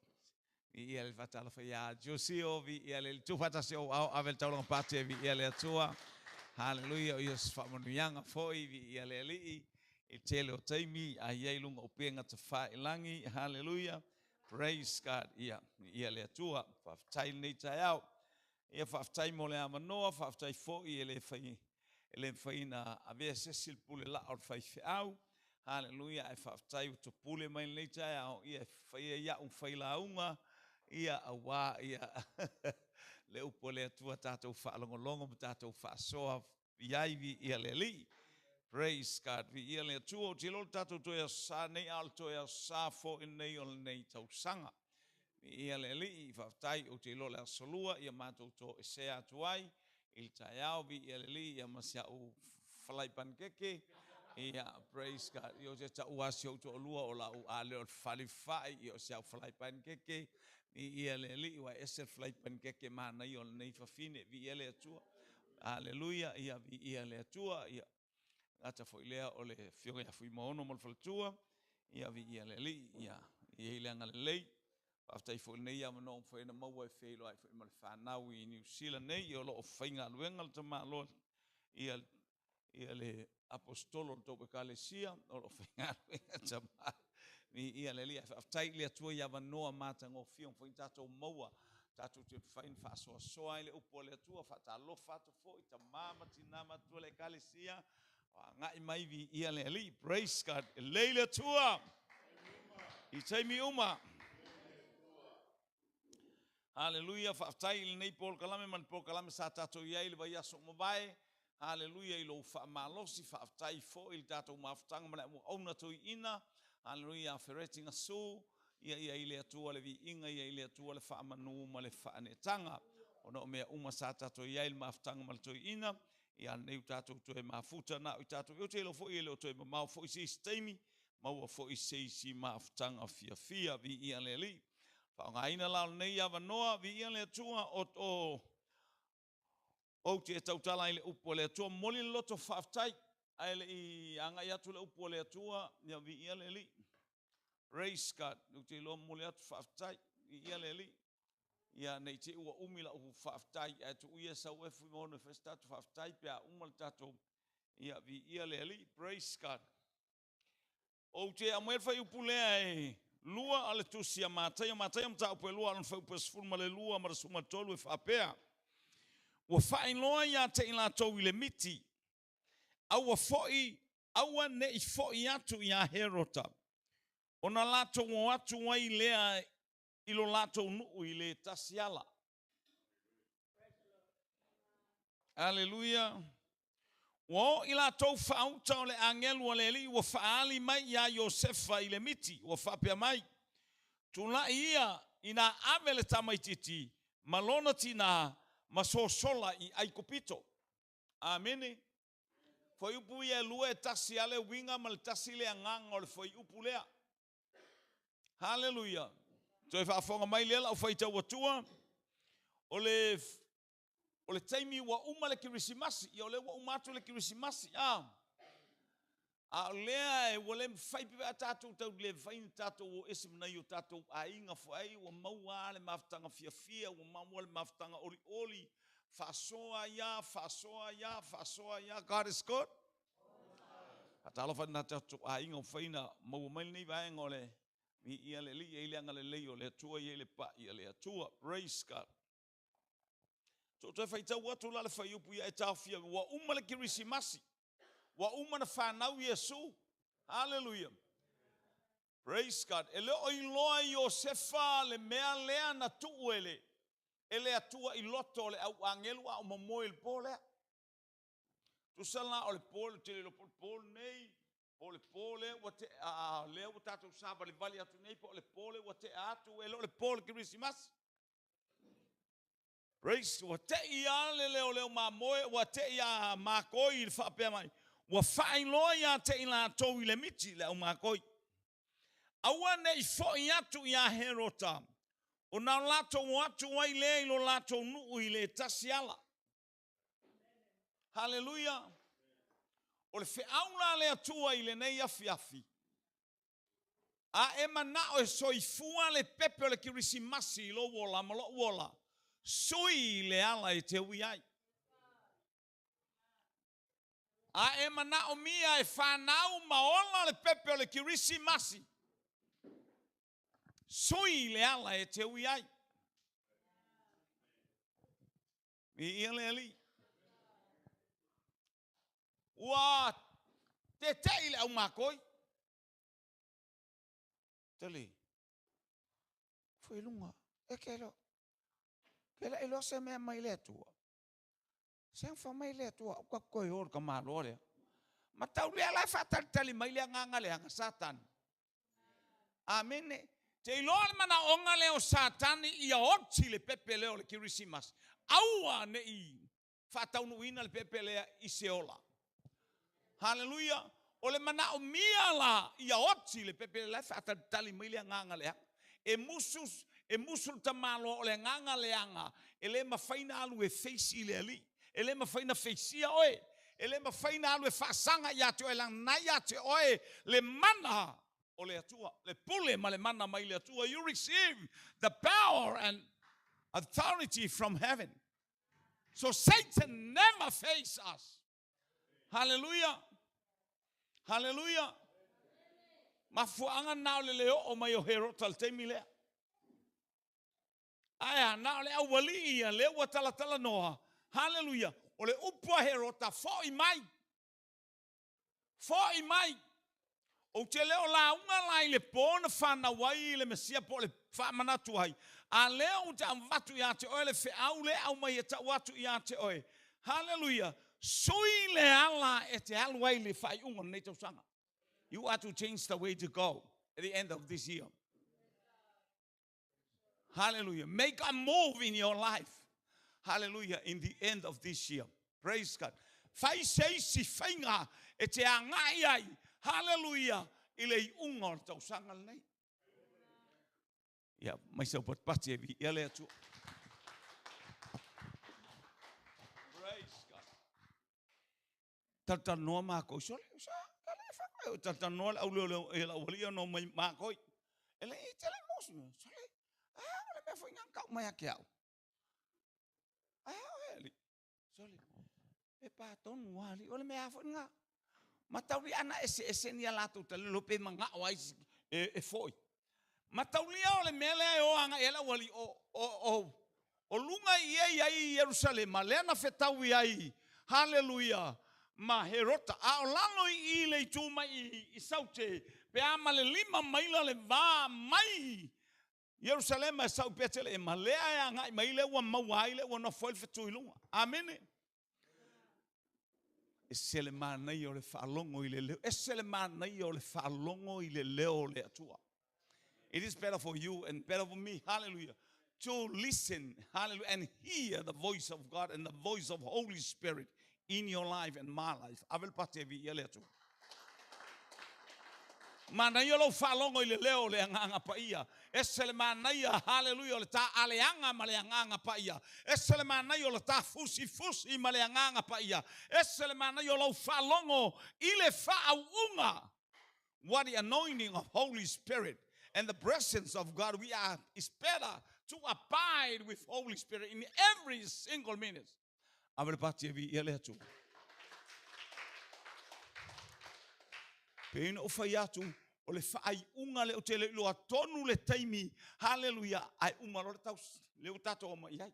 ia le faatalofa ia Josio, vi ia le tuufaatasi o ao ave le taulaga pati vi ia le Atua. Hallelujah, o ia se faamanuiaga foi vi ia le Alii i tele o taimi a iai luga o upega tafailagi. Hallelujah. Praise God. Ia, ia le Atua. Faafetai lenei taeao. Ia faafetai mo le avanoa, faafetai foi e le fai e le mafai ona avea se isi le pule laa o le faifeau. Haleluia, ae faafetai ua topule mai lenei taeao, ia e faia ia'u failauga, ia auā ia le upu a le Atua tatou faalogologo ma tatou faasoa i ai, viia le Alii. Praise God, viia le Atua. Ou te iloa o le tatou toe Aso Sa nei, a o le toe Aso Sa foi lenei o lenei tausaga. Viia le Alii, faafetai, ou te iloa o le Aso Lua ia matou toesea atu ai i le taeao, viia le Alii, ia ma si au falai panikeke. Ia, praise God. Ia, ou te taua si ou toalua o lau a le o le falifai, ia o si au falai panikeke. Viia le Alii, ua ese le falai panikeke manaia o lenei fafine. Viia le Atua. Aleluia, ia viia le Atua. Ia, gata foi lea o le afioga ia Fuimaono ma le faletua. Ia viia le Alii, ia i ai le agalelei. Faafetai foi i lenei avanoa ua mafai ona maua e feiloai foi ma le fanau i Niu Sila nei, ia o lo o faigaluega le tamaloa ia ia le aposetolo o le tou ekalesia, o lo o faigaluega tama. Viia le Alii, ae faafetai i le Atua i avanoa matagofie ua mafai ona tatou maua, tatou te mafai ona faasoasoa ai le upu a le Atua. Faatalofa atu foi tama ma tina matutua o le ekalesia, o agai mai, viia le Alii. Praise God. E lelei le Atua i taimi uma. Haleluia, faafetai i lenei polokalame ma le polokalame sa tatou i ai i le vaiaso ua mavae. Haleluia i lou faamalosi, faafetai foi i le tatou mafutaga ma le auauna toeaina. Haleluia ia Fereti Gasu, ia ia i le Atua le viiga, ia i le Atua le faamanu ma le faaneetaga. Ona o mea uma sa tatou i ai i le mafutaga ma le toeaina, ia lenei ua tatou toe mafuta na o i tatou. Ou te iloa foi e le o toe mamao foi se isi taimi, maua foi se isi mafutaga fiafia, viia le Alii. Faaaogaina la o lenei avanoa, viia le Atua, o, o, ou te tautala i le upu a le Atua, momoli le loto faafetai, ae le i agai atu le upu a le Atua, ia viia le Alii. Praise God. Ou te iloa momoli atu faafetai, viia le Alii. Ia ne i te i ua umi lau faafetai, ae tuu ia sau e Fuimaono e fai se tatou faafetai pe a uma le tatou, ia viia le Alii. Praise God. Ou te aumaia le fuaiupu lea e lua a le tusi a Mataio, Mataio mataupu e 2 lona fuaiupu e 12 ma le 13 e faapea, Ua faailoa ia te i latou i le miti, aua foi, aua ne i foi atu ia Herota, ona latou o atu ai lea i lo latou nuu i le tasi ala. Aleluia. Ua o i latou faauta o le agelu a le Alii ua faaali mai iā Iosefa i le miti, ua faapea mai, Tulai ia ina ave le tamaititi ma lona tinā ma sosola i Aikupito. Amene. Fuaiupu ia e lua e tasi lava le uiga ma le tasi le agaga o le fuaiupu lea. Haleluia. Toe faafofoga mai lea lau faitau atua. O le o le taimi ua uma le Kerisimasi, ia o lea ua uma atu le Kerisimasi, a. A o lea e ua le mafai pe a tatou tau le mafai ona tatou o ese ma nai o tatou aiga foi ai ua maua lava le mafutaga fiafia, ua maua le mafutaga olioli, faasoa ai lava, faasoa ai lava, faasoa ai lava. God is good. Faatalofa i nai tatou aiga ua mafai ona maua mai lenei vaega o le viia le Alii, e i ai le agalelei o le Atua, e i ai le pai a le Atua. Praise God. So toe faitau atu la le fuaiupu ia e taofia, ua uma le Kerisimasi, ua uma na fanau Iesu. Haleluia. Praise God. E le o iloa e Iosefa le mea lea na tuu e le e le Atua i loto o le au agelu a o momoe i le po lea. Tusa la o le po, ou te le iloa po o le po lenei, po o le po lea ua tea, a, lea ua tatou savalivali atu nei, po o le po lea ua tea atu, e le o le po o le Kerisimasi. Praise, ua tei lava le leoleo mamoe, ua tei a makoi i le faapea mai, ua faailoa ia te i latou i le miti, le au makoi. Aua ne i foi atu ia Herota, ona o latou o atu ai lea i lo latou nuu i le tasi ala. Haleluia! O le feau la a le Atua i lenei afiafi, a e manao e soifua le pepe o le Kerisimasi i lou ola ma lou ola, sui le ala e te ui ai. A e manaomia e fanau ma ola le pepe o le Kerisimasi, sui le ala e te ui ai. Viia le Alii. Ua tete'i le aumakoi. Tali. Foi luga. E ke lo. Ke la iloa se mea mai le Atua. Se fa mai le Atua au ka koe o ka malo lea. Ma tau lea la e faatalitali mai le agaga leaga Satani. Amene. Te iloa le manaoga lea o Satani ia oti le pepe lea o le Kerisimasi. Aua ne i faataunuuina le pepe lea i se ola. Haleluia. O le manaomia la ia oti le pepe lea e faatalitali mai le agaga leaga. E musu e musu le tamaloa o le agaga leaga e le mafai ona alu e feisi le Alii. E le mafai ona feisia oe. E le mafai ona alu e faasaga ia te oe leaga na ia te oe le mana o le Atua, le pule ma le mana mai le Atua. You receive the power and authority from heaven. So Satan never face us. Hallelujah. Hallelujah. Mafuaaga na o le le oo mai o Herota le taimi lea. Ae na o le aualii ia lea ua talatalanoa. Hallelujah. O le upu a Herota, foi mai. Foi mai. Ou te le o lauga la i le po na fanau ai le Mesia po o le faamanatu ai. A lea ou te avatu ia te oe le feau lea e aumai e tau atu ia te oe. Hallelujah. Sui le ala e te alu ai i le faaiuga o lenei tausaga. You are to change the way to go at the end of this year. Hallelujah. Make a move in your life. Hallelujah. In the end of this year. Praise God. Fai se isi faiga e te agai ai. Hallelujah. I le iuga o le tausaga lenei. Ia, mai sau patipati e viia le Atua. Praise God. Talatalanoa mākou, sole, sa, ka le whakae, talatalanoa le au leo leo e lau alia no mai mākou. E le i tele mosu, sole, a, o le mea foi ngā kau mai a ke au. A, o e ali, sole, e pā tonu ali, o le mea foi ngā. Matauli ana ese ese ni a lātou tale lope mangao ai e foi. Mataulia o le mea lea e o aga i ai le aualii o luga i ia i Ierusalema, lea na fetaui ai, haleluia, ma Herota. A o lalo i i le itu mai i Saute, pe a ma le 5 maila le va mai Ierusalema e sau i Peteleema, lea e agai mai lea ua maua ai lea ua nofo ai le fetu i luga. Amene. Ese le manaia o le faalogo i le leo. Ese le manaia o le faalogo i le leo o le Atua. It is better for you and better for me, hallelujah, to listen, hallelujah, and hear the voice of God and the voice of Holy Spirit in your life and my life. Ave le pate vi ia le Atua. Manaia lou faalogo i le leo o le Agaga Paia. Ese le manaia, haleluia, o le tā aleaga ma le Agaga Paia. Ese le manaia o le tā fusifusi ma le Agaga Paia. Ese le manaia o lou faalogo i le faauuga. What the anointing of Holy Spirit and the presence of God, we are, it's better to abide with Holy Spirit in every single minute. Ave le pati e vi ia le Atua. Pei ona ou fai atu, o le faaiuga lea ou te le iloa tonu le taimi, haleluia, ae uma loa le tausi, lea ua tatou omai i ai.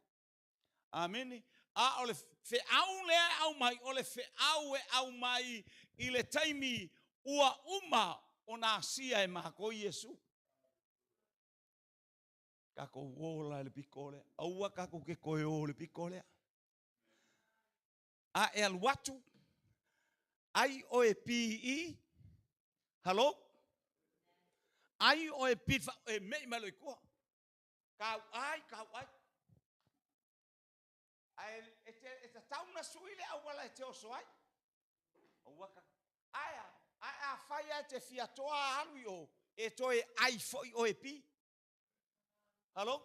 Amene. A o le feau lea e aumai, o le feau e aumai i le taimi ua uma ona asia e makou Iesu. Tatou ola i le pito lea. Aua tatou te toe o i le pito lea. A e alu atu, ai oe PE, hello? Ai oe P, e mei mai loa i tua. Kau ai, kau ai. Ae e, te, e tatau na sui le auala e te oso ai. Aua ka, ae a, ae a fai a e te fia toa alu i o, e toe ai foi oe pi. Hello?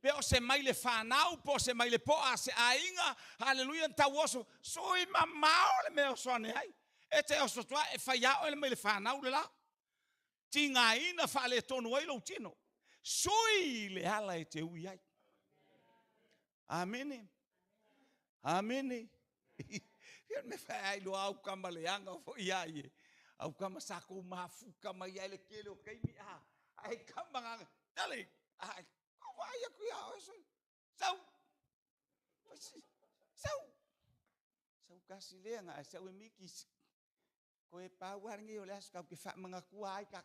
Pe o se mai le whanau, po o se mai le poa a se aiga, haleluia, na tau oso, sui mamao le mea oso ane ai. E te oso atu e fai a oe le mai le whanau le la. Tigaina faaletonu ai lou tino. Sui le ala e te ui ai. Amene. Amene. Ia me whae ai loa au kama leaga foi ai e. Au kama sa kou mafuka mai ai le kele o taimi a. Ai kama ngā. Dale. Ai. Ko wai aku ia oe sui. Sau. Sau. Sau kasi lea nga ai sau e miki. Koe pau a lenei o le aso kau ke faamanatua ai ka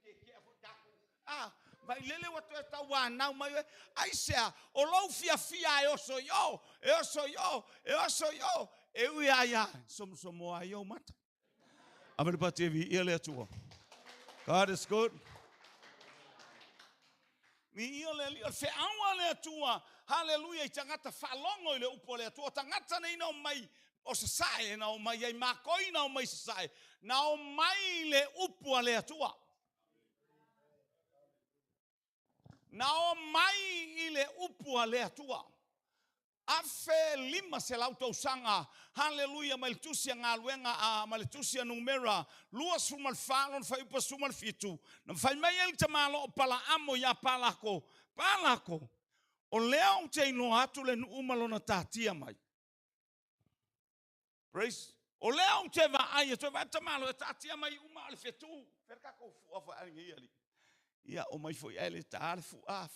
ke ke foi tatou. Ah, vai lele ua toe tauanau mai oe. Aisea, o lou fiafia e oso i o, e oso i o, e oso i o, e ui a ia, somosomoa ai ou mata. Ave le pati e viia le Atua. God is good. Viia le Alii, o le feau a le Atua, haleluia, i tagata faalogo i le upu a le Atua. O tagata nei na omai o Sasae, na omai ai makoi na omai Sasae, na omai i le upu a le Atua. Na omai i le upu a le Atua. 1500 tausaga, haleluia, mai le tusi a galuega a ma le tusi a Numera 24 lona fuaiupu 17, na fai mai ai le tamaloa o Palaamo ia Palako, Palako, o lea ou te iloa atu le nuu ma lona tatia mai. Praise. O lea ou te vaai atu, e vaai tamaloa e taatia mai uma o le fetu. Fea le tatou fua foi ai nei alii. Ia, o mai foi ae le tā le fua.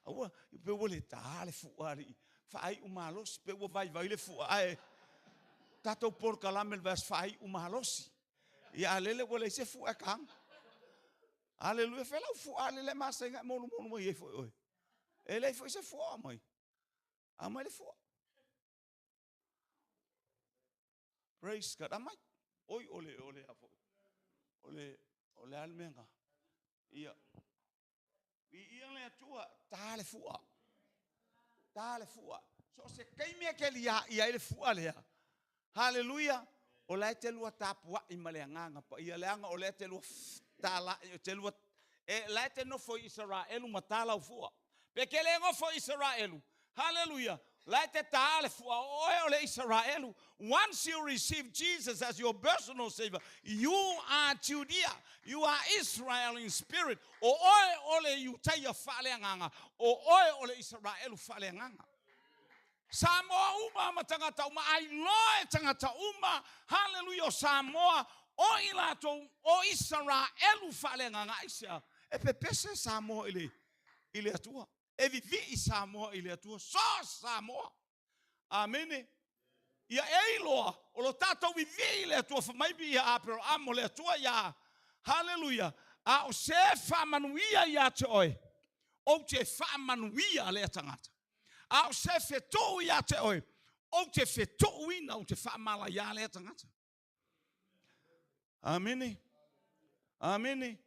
Aua, pe ua le tā le fua alii. Faaiu malosi, pe ua vaivai le fua ae tatou polokalame le vaiaso faaiu malosi. Ia, a lele ua leai se fua e taga. Aleluia, fea lau fua a lele masai na e molumolu mai ai foi oe. E leai foi se fua o aumai. Aumai le fua. Praise God. Amai. Oi, o le, o le, o le, o le a le mea na. Ia. Viia le Atua, tā le fua. Tā le fua. So o se taimi e ke lia i ai le fua lea. Hallelujah. O la e te lua tapuai ma le agaga paia, leaga o lea te lua talai, te lua, e, la e te nofo i Isaraelu ma tā lau fua. Pe ke le nofo i Isaraelu. Hallelujah. La e te tā le fua o oe o le Isaraelu. Once you receive Jesus as your personal savior, you are Judea. You are Israel in spirit. O oe o le Iutaia faaleagaga, o oe o le Isaraelu faaleagaga. Samoa uma ma tagata uma, ai loa e tagata uma, haleluia, o Samoa, o i latou, o Isaraelu faaleagaga. Aisea? E pepese Samoa i le, i le Atua. E vivii Samoa i le Atua. So Samoa. Amene. Ia e iloa, o lo tatou vivii i le Atua, fai mai ia Aperahamo le Atua ia, haleluia, a o se faamanuia ia te oe, ou te faamanuia lea tagata. A o se fetuu ia te oe, ou te fetuuina, ou te faamalaia lea tagata. Amene. Amene.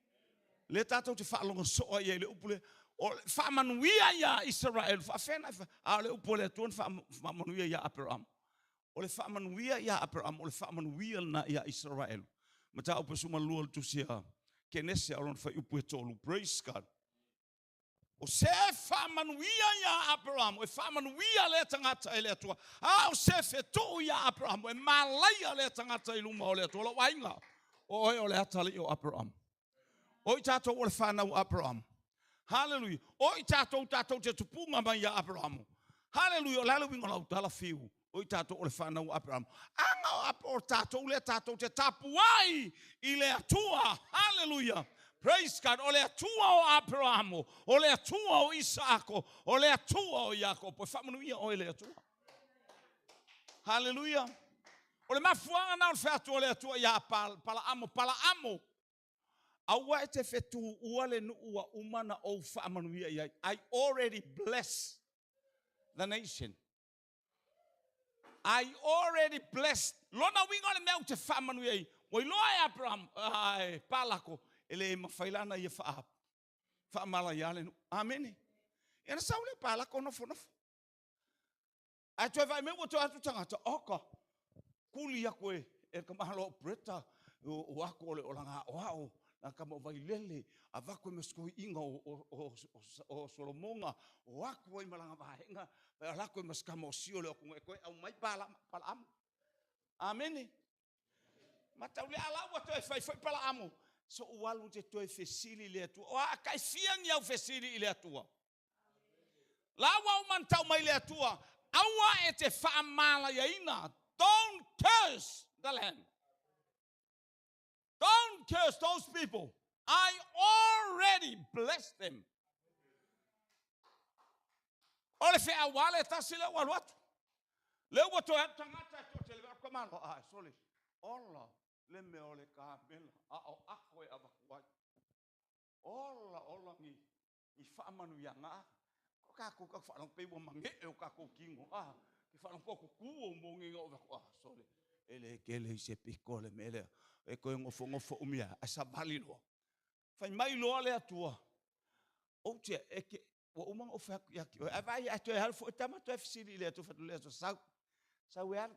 Le tatou te faalogo soa ia i le upu lea. O le faamanuia ia Israel, faafena, a o le upu a le Atua na faamanuia ia Aperaham. O le faamanuia ia Aperaham, o le faamanuia lena ia Israel. Mataupu 12 le tusi a Kenese, o lona fuaiupu e 3. Praise God. O se faamanuia ia Aperaham, e faamanuia lea tagata e le Atua. A o se fetuu ia Aperaham, e malaia lea tagata i luma o le Atua. Lou aiga, o oe o le atalii o Aperaham. O i tatou o le fanau Aperaham. Hallelujah. O i tatou tatou te tupuga mai ia Aperaham. Hallelujah. O le a le uiga o lau tala fiu? O i tatou o le fanau Aperaham. Aga o, o tatou lea tatou te tapuai i le Atua. Hallelujah. Praise God. O le Atua o Aperaham, o le Atua o Isaako, o le Atua o Iakopo. E faamanuia oe le Atua. Hallelujah. O le mafuaaga na o le fai atu o le Atua ia Palaamo, Palaamo, aua e te fetuua le nuu ua uma na ou faamanuia i ai. I already bless the nation. I already blessed. Lona uiga o le mea ou te faamanuia ai. Ua iloa e Abraham, e Palako, e le mafai lana ia faamalaia le nuu. Amene. Ia na sau lea Palako nofonofo. Ae toe vaai mai ua toe atu tagata, oka, kuli aku e le kamalo o Breta, o aku o le olaga aoao, na kama o Vailele, avatu e masikoiiga o Solomoga, o aku ai malaga vaega, vai alako e masikama o sio le okunga e koe au mai Palaamo. Amene. Matau le ala ua toe fai foi Palaamo. So ualu te toe fesili le Atua. O a kai fia ni au fesili i le Atua. La ua uma tau mai le Atua. Aua e te whaamalaiaina. Don't curse the land. Don't curse those people. I already blessed them. O le feau le tasi le ua alu atu. Lea ua toe alu tagata e toatele vae atu tamaloa a e sole ola le mea o le kamela a o ako e avatu ai. Ola ola ni ni faamanuiaga a. Ko tatou tau faalogo pei ua mage'e o tatou tino a. Ke faalogo po tutu ou moni na ou vaku a sole e le tele i se pito le mea lea e toe nofonofo umi a ae savali loa. Fai mai loa le Atua, ou te e te ua uma ona ou fai atu ia te oe, ae vaai ae toe alu foi tama toe fesili i le Atua, fai atu le Atua, sau, sau e alu.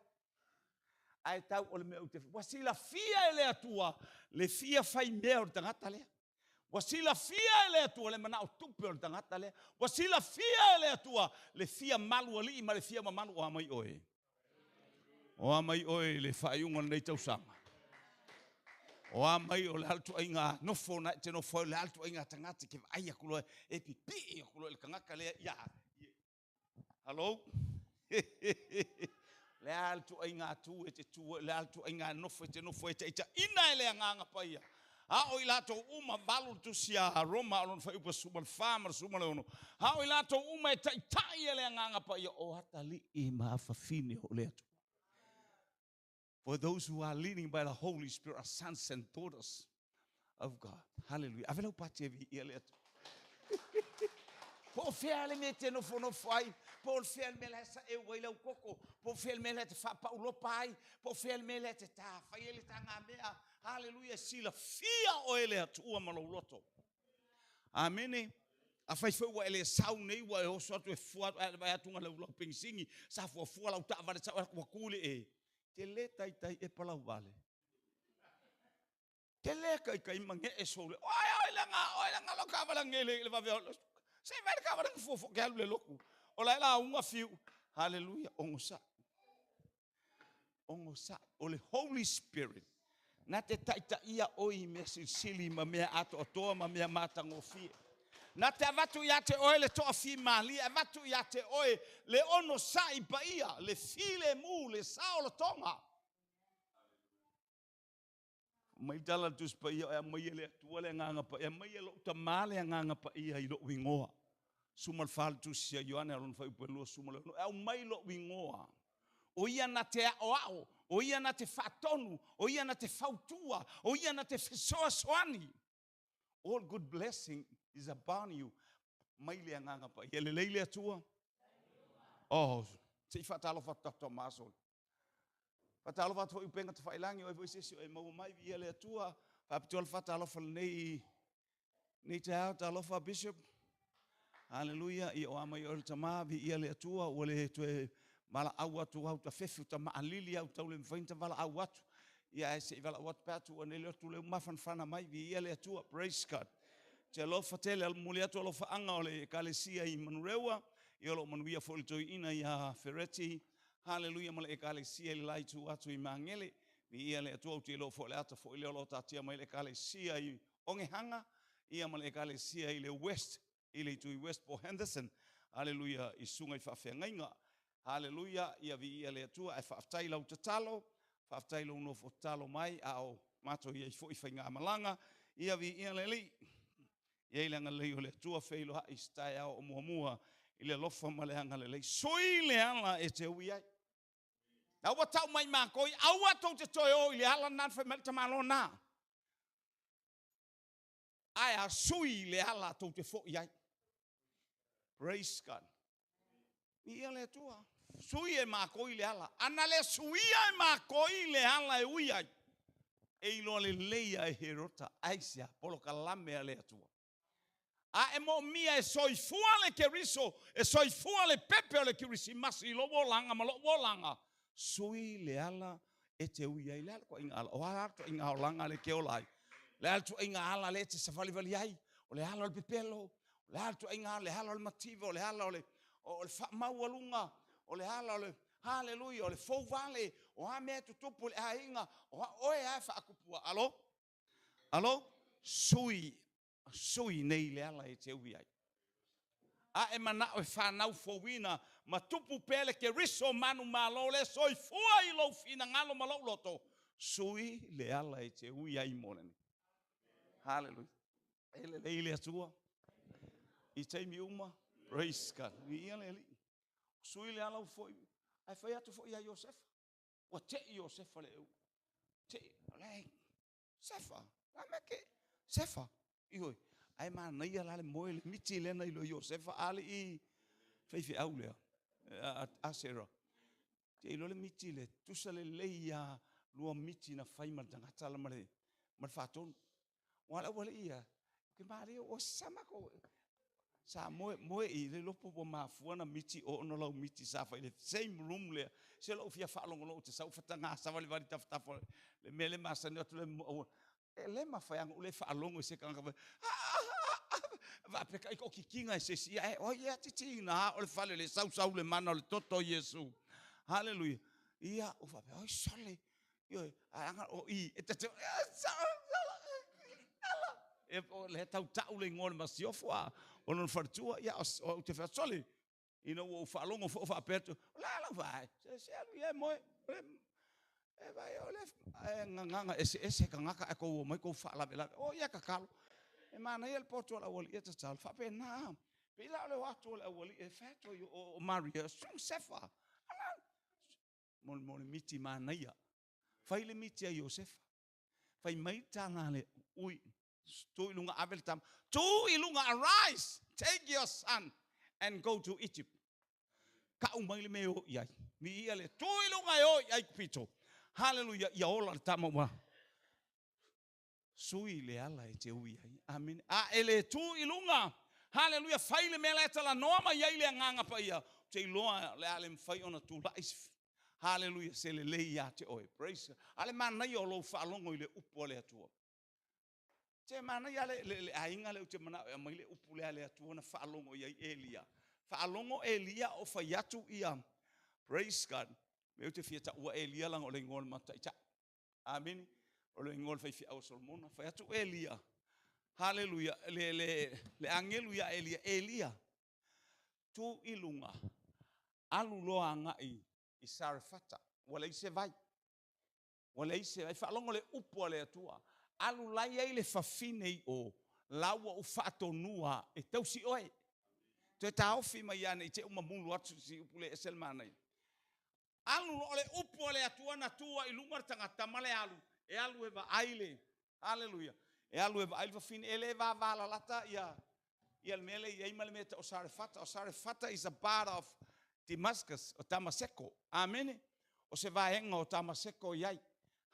Ae tau o le mea ou te ua silafia e le Atua le fia fai mea o le tagata lea. Ua silafia e le Atua le manao tupe o le tagata lea. Ua silafia e le Atua le fia malu alii ma le fia mamalu o a mai oe. O a mai oe i le faaiuga o lenei tausaga. O a mai o le a le tuaiga nofo na e te nofo ai, o le a le tuaiga tagata e te vaai atu loa e pipii atu loa i le tagata lea ia. Hello? Le a le tuaiga tu e te tu ai, le a le tuaiga nofo e te nofo ai, taitaiina e le Agaga Paia. A o i latou uma, 8 le tusi a Roma o lona fuaiupu 14 ma le 16, a o i latou uma e taitai e le Agaga Paia, o atalii ma afafine o le Atua. For those who are leading by the Holy Spirit are sons and daughters of God. Hallelujah. Ave lau pati e viia le Atua. Po o fea le mea e te nofonofo ai, po o fea le mea la e saeu ai lau koko, po o fea le mea la e te faapaulopa ai, po o fea le mea la e te tafai ai le tagamea. Hallelujah. Silafia oe e le Atua ma lou loto. Amene. Afai foi ua e le sau nei, ua e oso atu e fua atu, ae vaai atu na lau lau penisini, sa fuafua lau taavale sau ua tu le e. Te le taitai e palau vale. Te le kaikai magee sou le. Oi, oi, langa, oi, langa, lau taavale ngele i le vave o. Se i vai le taavale na fuafua ke alu le lotu. O la e la unga fiu. Hallelujah. Ogosa'i. Ogosa'i. O le Holy Spirit na te taitaia oe i mea silisili ma mea atoatoa ma mea matagofie. Na te avatu ia te oe le toafimalie, avatu ia te oe le onosai paia, le filemu, le saolotoga. Mai tala le Tusi Paia, e aumai e le Atua le Agaga Paia, aumai e lou Tama le Agaga Paia i lou igoa. 14 le Tusi a Ioane a lona fuaiupu e 26, e aumai lou igoa. O ia na te aoao, o ia na te faatonu, o ia na te fautua, o ia na te fesoasoani. All good blessing is upon you. Mai le Agaga Paia. Lelei le Atua. Oh, se i faatalofa atu tatou maso. Faatalofa atu foi i upega tafailagi, o ai foi se isi o e maua mai, viia le Atua. Faapitoa le faatalofa lenei nei taeao, talofa Bishop. Haleluia, ia o a mai oe le tama, viia le Atua, ua le toe valaau atu au tafefe, ta maalili au tau le mafai ona valaau atu. Ia ae se i valaau atu pe atu, ua nele atu le mafanafana mai, viia le Atua, praise God. Te alofa tele, momoli atu alofaaga o le Ekalesia i Manurewa, ia o lo o manuia foi le toeaina ia Fereti, Haleluia ma le Ekalesia i le la itu atu i Magele. Viia le Atua, ou te iloa foi o le ata foi lea o lo o taatia mai le Ekalesia i Ogehanga, ia ma le Ekalesia i le West, i le itu i West po Henderson. Haleluia, i susuga i faafeagaiga. Haleluia, ia viia le Atua, ae faafetai i lau tatalo, faafetai i lou nofo tatalo mai, a o matou i ai foi i faigamalaga. Ia viia le Alii. I ai le agalelei o le Atua feiloai i se taeao o muamua i le alofa ma le agalelei. Sui le ala e te ui ai. Aua tau mai matou, aua tou te toe o i le ala lena na fai mai le tamaloa na. Ae a sui le ala tou te foi ai. Praise God. Viia le Atua. Sui e matou i le ala. Ana le suia e matou i le ala e ui ai, e iloa lelei e Herota aisea polokalame a le Atua. A e moomia e soifua le Keriso, e soifua le pepe o le Kerisimasi i lou olaga ma lou olaga, sui le ala e te ui ai. Le a le tuaiga ala? O a le tuaiga olaga le te ola ai? Le a le tuaiga ala le e te savalivali ai? O le ala o le pepelo, o le a le tuaiga ala, le ala o le mativa, o le ala o le, o le faamaualuga, o le ala o le, haleluia, o le fouvale, o a mea e tutupu i le aiga, o a oe lava e faatupua. Alo? Alo? Sui, sui nei le ala e te ui ai. A e manao e fanau fouina ma tupu pea le Keriso manumalo le soifua i lou finagalo ma lou loto, sui le ala e te ui ai mo lenei. Haleluia. E lelei le Atua i taimi uma. Praise God. Viia le Alii. Sui le ala ua foi. Ae fai atu foi ia Iosefa. Ua tei Iosefa le eu. Tei, le, Sefa, la mea ke, Sefa. Ioe, ae manaia la le moe le miti lea na iloa Iosefa a le i faifeau lea, a Sarah. Te iloa le miti le tusa lelei a lua miti na fai ma le tagata la ma le faatonu. Ua le aualii ia, ke malie o sa mako sa moe moe i le lopo ua mafua na miti o ona lau miti sa fai le same room lea. Se lou fia faalogologo te sau fataga savalivali tafatafa le mea le masani atu le e le mafai ona ou le faalogo i se tagata fai faapea i ko kikiga e se isi ia e oi ia titina o le fale le sausau le mana o le toto o Iesu. Haleluia. Ia o faapea oi sole. Ioe, ae aga o i e te e o le tautau le igoa o le masiofo a o lona faletua ia o te fai sole ina ua ou faalogo foi o faapea atu o le a lau vaai se se alu ia e moe e vai o le gagaga eseese tagata ae tou omai tou faalavelave o ia tatalo e manaia le poto o le aualii e tatalo faapena pei la o le o atu o le aualii e fai atu ai o Maria Sefa ala mo le miti manaia. Fai le miti a Iosefa. Fai mai le tala a le ui, tu i luga ave le tama. Tu i luga, arise, take your son and go to Egypt. Kau mai le mea e o i ai. Viia le tu i luga e o i Aikupito. Haleluia, ia ola le tama ua sui le ala e te ui ai. Amene. A e le tu i luga, haleluia, fai le mea la e talanoa mai ai le Agaga Paia, ou te iloa o le a le mafai ona tulai haleluia, se lelei ia te oe. Praise God. A le manaia o lou faalogo i le upu a le Atua. Te manaia le aiga lea ou te manao e aumai le upu lea a le Atua na faalogo i ai Elia. Faalogo Elia o fai atu ia, praise God, me ou te fia taua Elia leaga o le igoa o le matou taitai. Amene. O le igoa o le faifeau o Solomona. Fai atu Elia, haleluia, le agelu ia Elia, Elia, tu i luga, alu loa agai i Sarefata, ua leai se vai. Ua leai se vai. Faalogo le upu a le Atua. Alu lai ai le fafine i o, la ua ou faatonua e tausi oe. Toe taofi mai ia ne i te i ua mamulu atu si upu le ese le manaia. Alu loa o le upu a le Atua na tu ai i luga le tagata ma le alu, e alu e vaai le, haleluia, e alu e vaai le fafine, e le vavalalata ia, ia le mea lea e i ai ma le mea e tau o Sarefata. O Sarefata is a part of Damascus, o Damaseko. Amene. O se vaega o Damaseko i ai.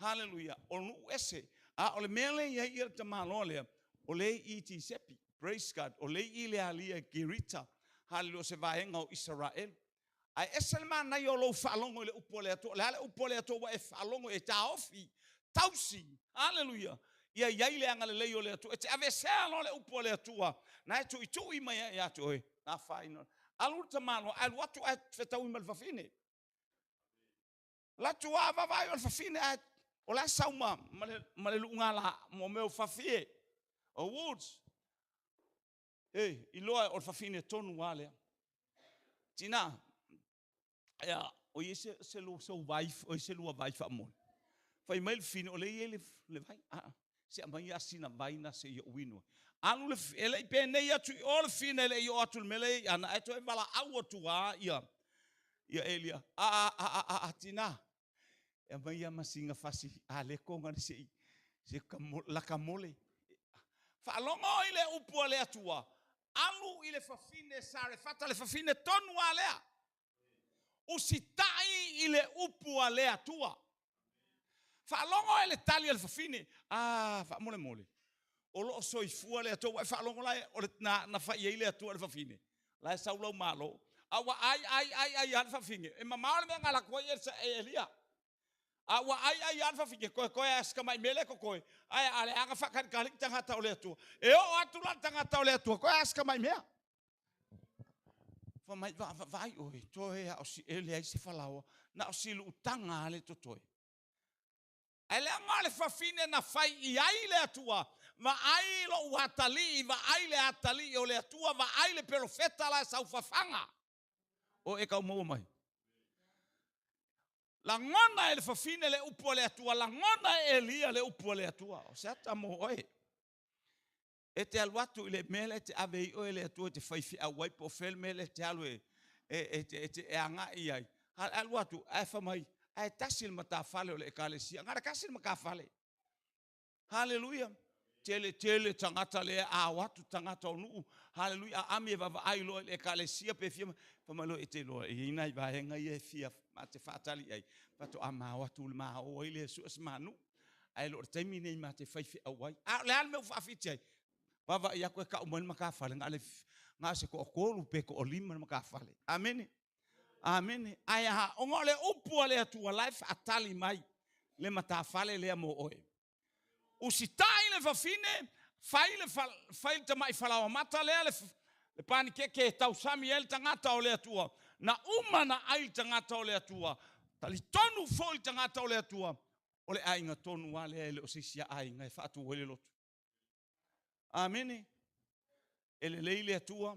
Haleluia. O nuu ese. A o le mea lea e i ai ia le tamaloa lea, o lea i Tisepi. Praise God. O lea i le alia Gerita. Haleluia. O se vaega o Isaraelu. Ae ese le manaia o lou faalogo i le upu a le Atua. O le a le upu a le Atua ua e faalogo e taofi, tausi, haleluia, ia i ai le agalelei o le Atua. E te aveesea loa le upu a le Atua, na e tuitui mai ai ia te oe, na afaina. Alu le tamaloa, ae alu atu ae fetaui ma le fafine. Latu a vaavaai o le fafine ae o la e sau ma le luugala mo mea o fafie, o woods. E, iloa o le fafine tonu lava lea. Tina, ia, o i ai se vai, o i se lua vai faamole. Fai mai le fafine, o lea e i ai le vai. Ah, se aumai lava sina vai na se i ou inu ai. Alu le, e le i penei atu i o le fafine, e le i oo atu i le mea lea e i ana, ae toe valaau atu lava ia, ia Elia. A, a, a, a, a, a, tina, e aumai lava ma sina fasi aleko na se i, se lakamole. Faalogo i le upu a le Atua, alu i le fafine Sarefata, le fafine tonu lava lea. Usitai i le upu a le Atua. Faalogo e le tali a le fafine, a, faamolemole, o lo o soifua le Atua. Ua e faalogo la, o le, na, na fai ai le Atua i le fafine, la e sau lau malo. A ua ai, ai, ai, ai lava le fafine. E mamao le mea na alu atu ai e Elia. A ua ai ai lava le fafine, koe koe a si tamai mea lea totoe, ae a leaga faatalitali tagata o le Atua. E oo atu la le tagata o le Atua, koe a si tamai mea. Fa mai, va, va, vaai oe, toe a o si e leai se falaoa, na o si luutaga a le totoe. Ae leaga le fafine na fai i ai le Atua, vaai lou atalii, vaai le atalii o le Atua, vaai le perofeta la e saufafaga. O e tau maua mai. Lagona e le fafine le upu a le Atua, lagona e Elia le upu a le Atua. O se ata mo oe. E te alu atu i le mea lea e te ave i oe le Atua e te fai feau ai, po o fea le mea lea e te alu e agai ai. Alu atu, ae fai mai, ae tasi le matafale o le ekalesia. Na o le tasi le matafale. Haleluia. Tele tele tagata lea a o atu tagata o nuu. Haleluia. A ami e vaavaai loa i le ekalesia pe fia fai mai loa e te iloa e i ai nai vaega ia e fia ma te faatali i ai. Faatoa ma o atu ma o ai lea e sue se ma nuu. Ae le o le taimi lenei ma te faifeau ai. A o le a le mea ua faafiti ai? Vaavaai atu e tau mai le matafale na o le na o se toatolu pe toalima le matafale. Amene. Amene. Ae a? Ona o le upu a le Atua la e faatali mai le matafale lea mo oe. Usitai le fafine, fai le, fai le tamai falaoamata lea, le, le panikeke e tausami ai le tagata o le Atua. Na uma na ai le tagata o le Atua. Talitonu foi le tagata o le Atua, o le aiga tonu lava lea e le o se isi aiga e faatu ai le lotu. Amene. E lelei le Atua.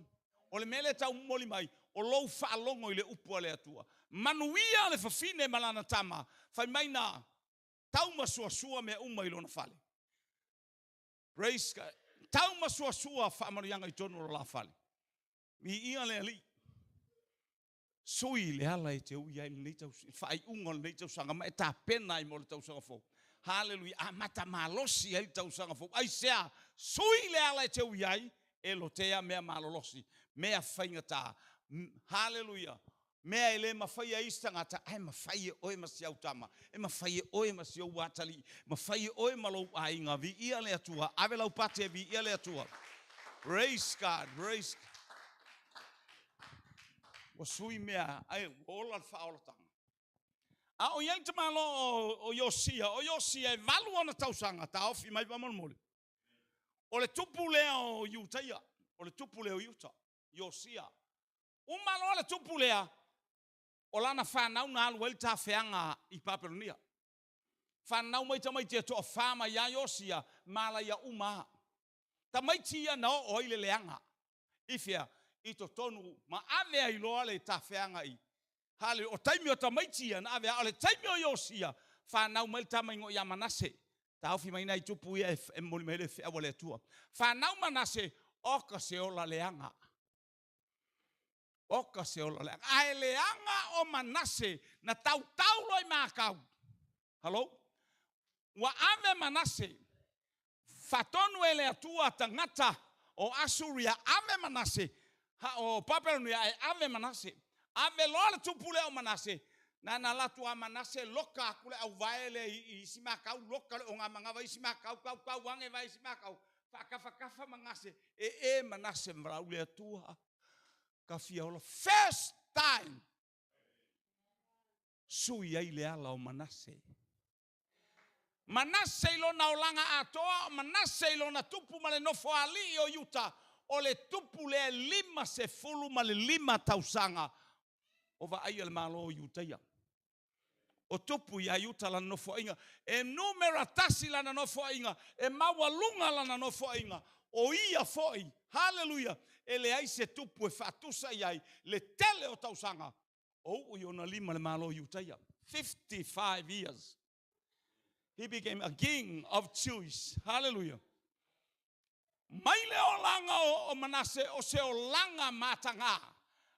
O le mea lea e taumoli mai, o lou faalogo i le upu a le Atua. Manuia le fafine ma lana tama, fai mai na taumasuasua mea uma i lona fale. Praise God. Taumasuasua faamanuiaga i totonu o lo la fale. Viia le Alii. Sui le ala e te ui ai lenei tausaga, faaiuga o lenei tausaga ma e tapena ai mo le tausaga fou. Haleluia, amata malosi ai le tausaga fou. Aisea? Sui le ala e te ui ai, e lotea mea malolosi, mea faigata. Haleluia, mea e le mafai e isi tagata, ae mafai e oe ma si au tama, e mafai e oe ma si ou atalii, mafai e oe ma lou aiga. Viia le Atua, ave lau pate e viia le Atua. Praise God, praise God. Ua sui mea, ai, ua ola le faaolataga. A o i ai le tamaloa o Iosia, o Iosia e valu ona tausaga, taofi mai faamolemole. O le tupu lea o Iutaia, o le tupu lea o Iuta, Iosia. Uma loa le tupu lea, o lana fanau na alu ai le tafeaga i Papelonia. Fanau mai tamaiti e toafa mai ia Iosia, malaia uma a. Tamaiti ia na oo ai le leaga. I fea? I totonu ma ave ai loa le tafeaga i Hale, o taimi o tamaiti ia na ave a o le taimi o Iosia, fanau mai le tama igoa ia Manase. Taofi mai nai tupu ia e momoli mai le feau a le Atua. Fanau Manase, oka se ola leaga. Oka se ola leaga. Ae leaga o Manase na tautau loa i makau. Hello? Ua ave Manase faatonu e le Atua tagata o Asuria ave Manase ha o Papelonia e ave Manase. Ave loa le tupu lea o Manase, na na latu a Manase loka aku le auvae lea i isi makau, loka le ogamagava isi makau, kaukau age vae isi makau, faakafakafa Manase, e e Manase ma le Atua. Ka fia ola first time sui ai le ala o Manase. Manase i lona olaga atoa, o Manase i lona tupu ma le nofoalii o Iuta, o le tupu lea e 55 tausaga o vaaia le Malo o Iutaia. O tupu ia Iuta lana nofoaiga, e numera tasi lana nofoaiga, e maualuga lana nofoaiga, o ia foi, haleluia, e leai se tupu e faatusa i ai le tele o tausaga o uu i ona lima le Malo o Iutaia. 55 years. He became a king of Jews. Hallelujah. Mai le olaga o Manase o se olaga mataga.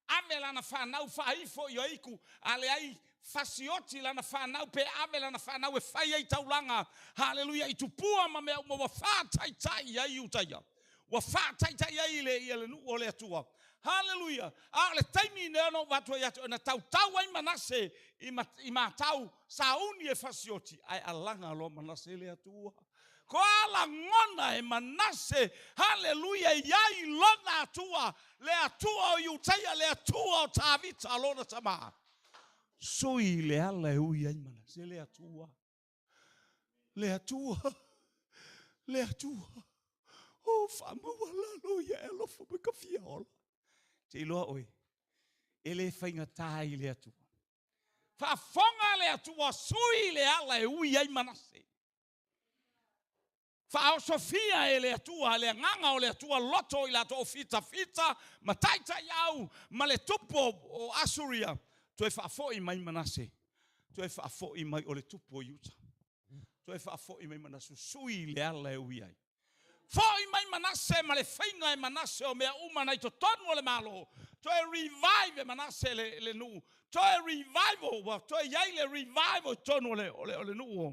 Ave lana fanau faaifo i aiku, a leai fasioti lana fanau pe ave lana fanau e fai ai taulaga. Haleluia, i tupua ma mea uma ua faataitai ai Iutaia. Ua faataitai ai le ia le nuu o le Atua. Haleluia. A o le taimi lea na ou avatu ai atu, na tautau ai Manase i, i matau sauni e fasioti, ae alaga loa Manase le Atua. Ko a lagona e Manase, haleluia, i ai lona Atua, le Atua o Iutaia, le Atua o Tavita, lona tama. Sui le ala e ui ai Manase, le Atua. Le Atua, le Atua. O faamaualalo ia e alofa mai ka fia ola. Te iloa oe, e le faigata i le Atua. Faafofoga le Atua, sui le ala e ui ai Manase. Faaosofia e le Atua le agaga o le Atua loto i latou fitafita ma taitaiau ma le tupu o Asuria. Toe faafoi mai Manase, toe faafoi mai o le tupu o Iuta. Toe faafoi mai Manase, sui le ala e ui ai. Foi mai Manase ma le faiga e Manase o mea uma na i totonu o le Malo. Toe revive e Manase le nuu. Toe revival, ua toe i ai le revival i totonu o le, o le, o le nuu o,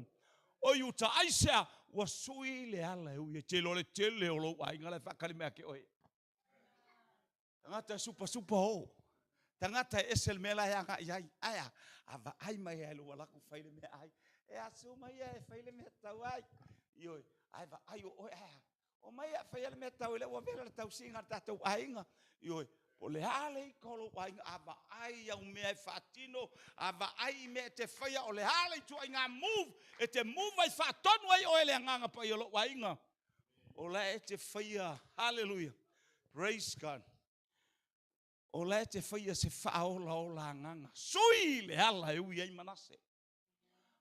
o Iuta. Aisea? Ua sui le ala e ui ai. Tele o le tele o lou aiga la e faatali mai ia te oe. Tagata e supasupa o. Tagata e ese le mea la e agai i ai. Ae a? A vaai mai lava i lou alu atu fai le meaai. E asu mai e fai le mea tau ai. Ioe, ae vaai o oe, ae a? Omai a faia le mea tau lea ua vela le tausiga a le tatou aiga. Ioe, po o le a le ika o lou aiga, a vaai au mea e faatino, a vaai i mea e te faia, o le a le ituaiga move e te move ai faatonu ai oe e le Agaga Paia o lou aiga. O la e te faia, hallelujah, praise God. O la e te faia se faaolaola agaga. Sui le ala e ui ai Manase.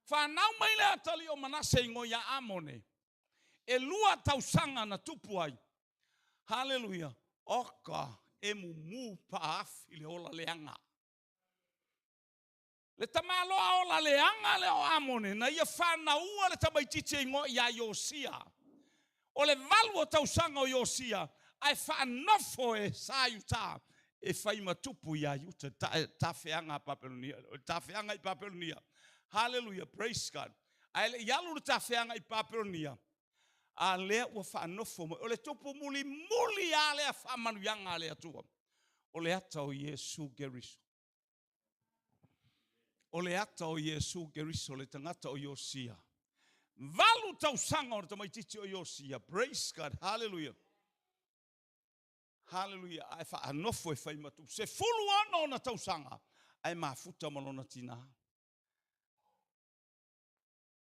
Fanau mai le atalii o Manase igoa ia Amone. E 2 tausaga na tupu ai. Haleluia. Oka e mumu paafi le ola leaga. Le tamaloa ola leaga lea o Amone na ia fanaua le tamaitiiti e igoa ia Iosia. O le 8 o tausaga o Iosia ae faanofo e sa Iuta e fai ma tupu ia Iuta, tafeaga a Papelonia, o le tafeaga i Papelonia. Haleluia, praise God. Ae le i alu le tafeaga i Papelonia, a lea ua faanofo mai. O le tupu mulimuli lava lea faamanuiaga a le Atua, o le ata o Iesu Keriso. O le ata o Iesu Keriso, le tagata o Iosia. 8 tausaga o le tamaitiiti o Iosia. Praise God, hallelujah. Hallelujah. Ae faanofo e fai ma tupu. 16 ona tausaga, ae mafuta ma lona tinā.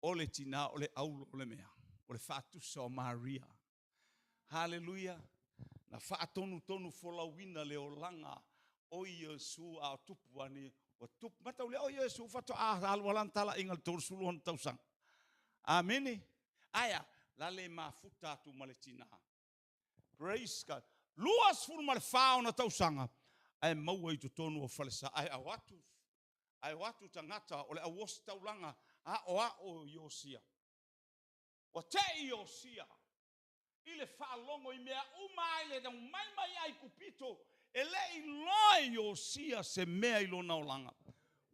O le tinā o le aulo o le mea, o le faatusa o Maria. Hallelujah. Na faatonutonu folauina le olaga o Iesu a o tupu ane, ua tupu. Matau lea o Iesu faatoa alu ala talaiga le 36 tausaga. Amene. Aia, la le mafuta atu ma le tinā. Praise God. 24 ona tausaga, ae maua i totonu o falesa. Ae o atu, ae o atu tagata o le au ositaulaga aoao i Iosia. Ua tei Iosia i le faalogo i mea uma ai le mai mai Aikupito, e le i loa e Iosia se mea i lona olaga.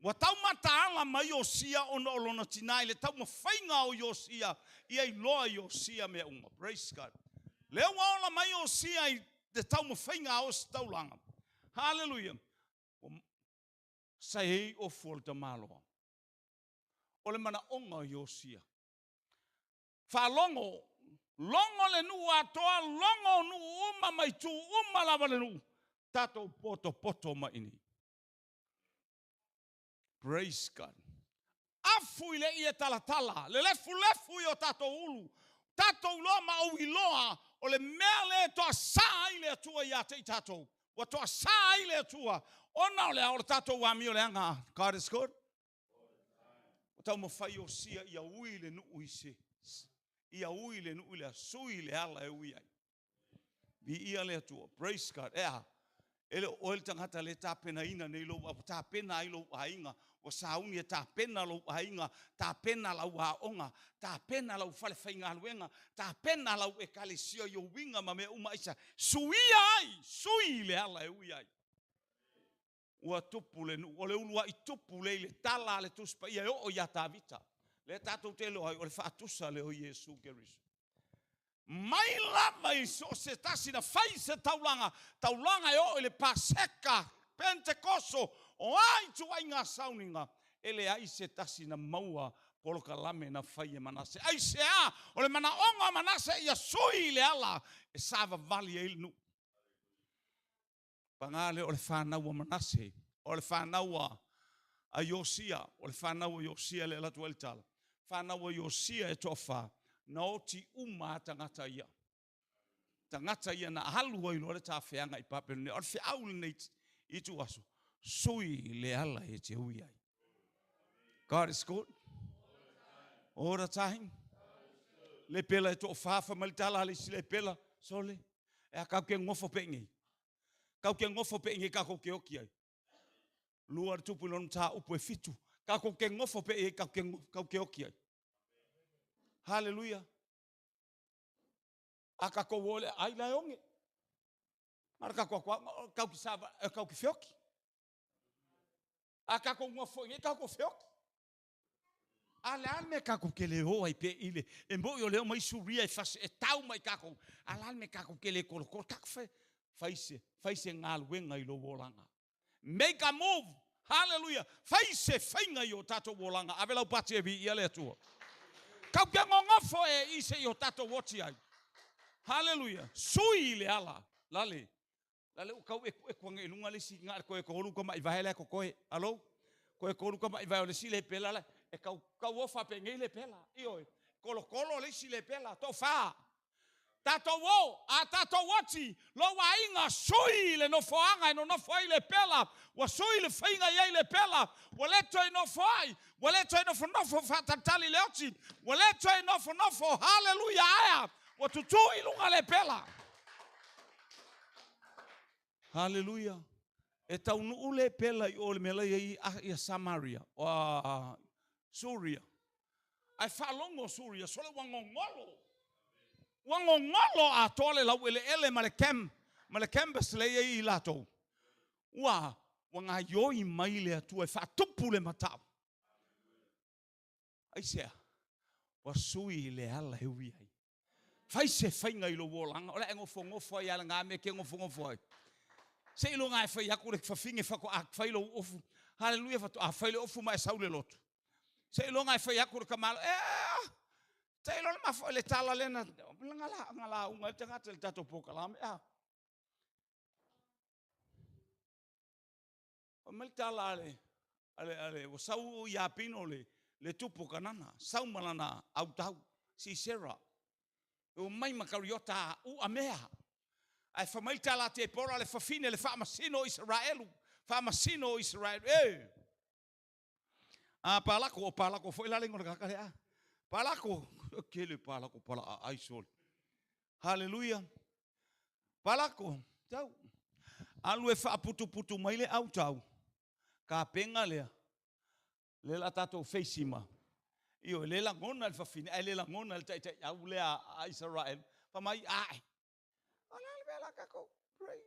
Ua tau mataala mai Iosia ona o lona tinā i le taumafaiga o Iosia ia iloa Iosia mea uma. Praise God. Lea ua ola mai Iosia i le taumafaiga a ositaulaga. Hallelujah. Sa i ai ofu o le tamaloa. O le manaoga o Iosia. Faalogo, logo le nuu atoa, logo nuu uma ma itu uma lava le nuu. Tatou potopoto mai nei. Praise God. Afu i le ie talatala, le lefulefu i o tatou ulu, tatou loa ma ou iloa o le mea le toasā ai le Atua ia te i tatou. Ua toasā ai le Atua, ona o le a o le tatou amio leaga. God is good. Ua taumafai Iosia ia ui le nuu i se, ia ui le nuu i le sui le ala e ui ai. Viia le Atua. Praise God. E aha, e le o oe le tagata le tapenaina nei lou, ua tapena ai lou aiga, ua sauni e tapena lou aiga, tapena lau aoga, tapena lau fale faigaluega, tapena lau ekalesia i ou uiga ma mea uma aisa. Suia ai, sui le ala e ui ai. Ua tupu le nuu, o le uluai tupu le i le tala a le Tusi Paia e oo ia Tavita. Lea tatou te iloa ai, o le faatusa lea o Iesu Keriso. Mai lava i so o se tasi na fai se taulaga, taulaga e oo i le Paseka, Pentekoso, o a ituaiga sauniga, e leai se tasi na maua polokalame na fai e Manase. Aisea? O le manaoga o Manase ia sui le ala e savavali ai le nuu. Paga lea o le fanau a Manase, o le fanau a Iosia, o le fanau a Iosia le alu atu ai le tala. Fanau a Iosia e toafa, na oti uma a tagata ia. Tagata ia na alu ai loa le tafeaga i Papelonia. O le feau lenei i tuaso, sui le ala e te ui ai. God is good. All the time. Le pela e toafa fa mai le tala a le isi le pela, sole. E a kau ke ngofo pe nei. Kau ke ngofo pe nei ka ke oki ai. Lua le tupu i lona tā upu e 7. Ka ke ngofo pe nei kau ke oki ai. Hallelujah. A ka kou ole ai lai onge. Mara ka kua kau ki sava, kau ki whioki. A kākou nofo'i nei kākou feoki. A le a le mea kākou ke le o ai pea i le, e mo'i o lea mai Suria e fas, e tau mai kākou. A le a le mea kākou ke le kolokolo, kākou fai, fai se, fai se galuega i lou olaga. Make a move! Hallelujah! Fai se faiga i o tātou olaga. Ave lau pati e viia le Atua. Kau ke gogofo e i se i o tātou oti ai. Hallelujah! Sui i le ala, lale. La le ua kau ekueku age i luga le isi na o le toe tolu tamai vae la e totoe. Alo? Toe tolu tamai vae o le isi lepela la e tau tauofa penei lepela. Ioe. Kolokolo le isi lepela, toafa. Tatou o, a tatou oti, lou aiga, sui le nofoaga e nonofo ai lepela, ua sui le faiga i ai lepela, ua le toe nofo ai, ua le toe nofonofo faatalitali i le oti, ua le toe nofonofo, haleluia aea, ua tutū i luga lepela. Haleluia. E taunuu lepela i o i le mea la e i ai ia Samaria, Suria. Ae faalogo Suria, sole ua gogolo. Ua gogolo atoa le laueleele ma le camp, ma le campus lea e i ai i latou. Ua, ua gaioi mai le Atua e faatupu le matau. Aisea? Ua sui le ala e ui ai. Fai se faiga i lou olaga, o le a e nofonofo ai lava i lena mea e te nofonofo ai. Seiloga e fai atu le fafine faatoa fai lou ofu. Haleluia, faatoa fai le ofu ma e sau i le lotu. Seiloga e fai atu le tamalo, ea, tailo le mafo le tala lea na, na lauga ai le tagata i le tatou polokalame, a. Fai mai le tala a le, a le, a le, ua sau ia Pino le, le tupu o Kanana, sau ma lana autau, Sisera. Ua mai ma kariota uamea. Ae fai mai le tala a Tepora, le fafine, le faamasino o Isaraelu, faamasino o Isaraelu. E! A Palako, o Palako foi la le igoa o le tagata lea. Palako, kele Palako pala a ai sole. Haleluia. Palako, tau. Alu e faaputuputu mai le autau. Kapega lea. Le la tatou feisi ma. Ioe, le lagona le fafine, ae le lagona le taitaiau lea a Isaraelu. Fai mai, ae. O le a le mea la tatou pray?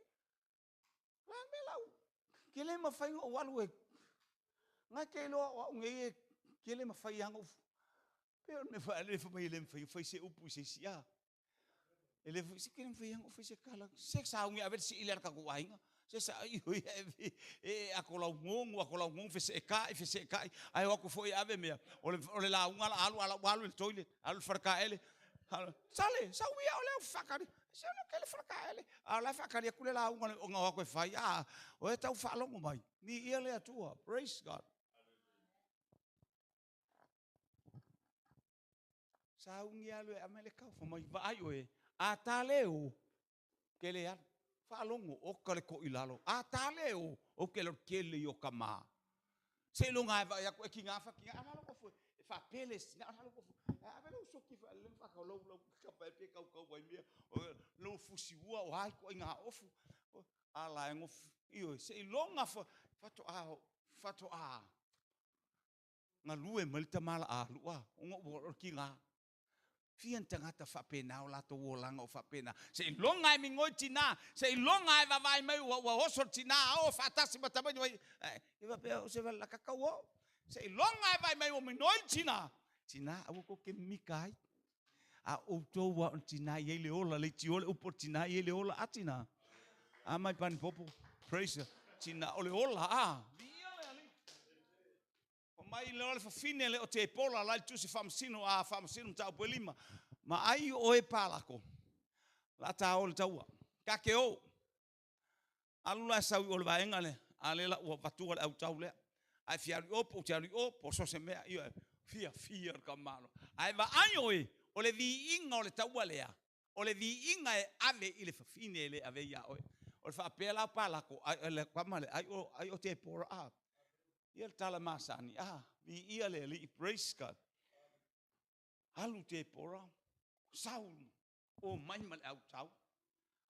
O le a le mea lau? Ke le mafai ona ou alu e... Ngai te iloa o au nei e ke le mafai lava ona ou... Pe o le mea foi a le fai mai e le mafai ona fai se upu i se isi a. E le fai, se ke le mafai lava ona ou fai se tala. Se sauni ave le sii lea a le tatou aiga. Se sa i oi e e ako lau ngongo, ako lau ngongo feseekai, feseekai. Ae o atu foi e ave mea. O le, o le lauga la alu, ala ua alu i le toilet, alu i le faletaele. Sale, sau ia o lea ua faatali. Se o lea ke le faletaele. A o la e faatali atu le lauga le ona o atu e fai. A, o e tau faalogo mai. Viia le Atua. Praise God. Sauni alu e ame le kau. Fai mai, vaai oe, a ta le o, ke le alu. Faalogo, oka le koʻi lalo. A ta le o, ou ke lo kele i o ka mā. Seiloga e vaai atu e kiga fa kiga, a lalo kofu e faapele sina, a lalo kofu. E ave lou soki fa le fa lou lou kapa e pe kau kau ai mea. Lou fusi ua o ai ko inga ofu. A la e ngofu. Ioe, seiloga fa faatoa faatoa galue mai le tama la alu a, ona ua o le kiga. Fia ni tagata faapena o latou olaga o faapena. Seiloga e migoi tina, seiloga e vaavaai mai ua, ua oso le tina a oo faatasi ma tamaiti mai, e faapea o se laka tau o. Seiloga e vaai mai ua migoi le tina, tina aua tou te mimika ai. A outou a o le tina e i ai le ola, leitioa le upu o le tina e i ai le ola, a tina. A mai pani popo, praise, tina o le ola, a. Viia le Alii. Fai mai loa le fafine le o Tepola la i le tusi faamasino a faamasino mataupu e lima. Ma ai oe Palako, la ta o le taua. Ka ke o. Alu la e sau i o le vaega lea, a le la ua vatua le autau lea. Ae fia alu i o, po o te alu i o, po o so o se mea, ioe, fia fia le tamalo. Ae vaai oe, o le viiga o le taua lea, o le viiga e ave i le fafine e le ave ia oe. O le faapea la o Palako, ai, le tama lea, ai o, ai o Tepora, a. Ia le tala masani, a, viia le Alii, praise God. Alu Tepora, sau, o mai ma le autau.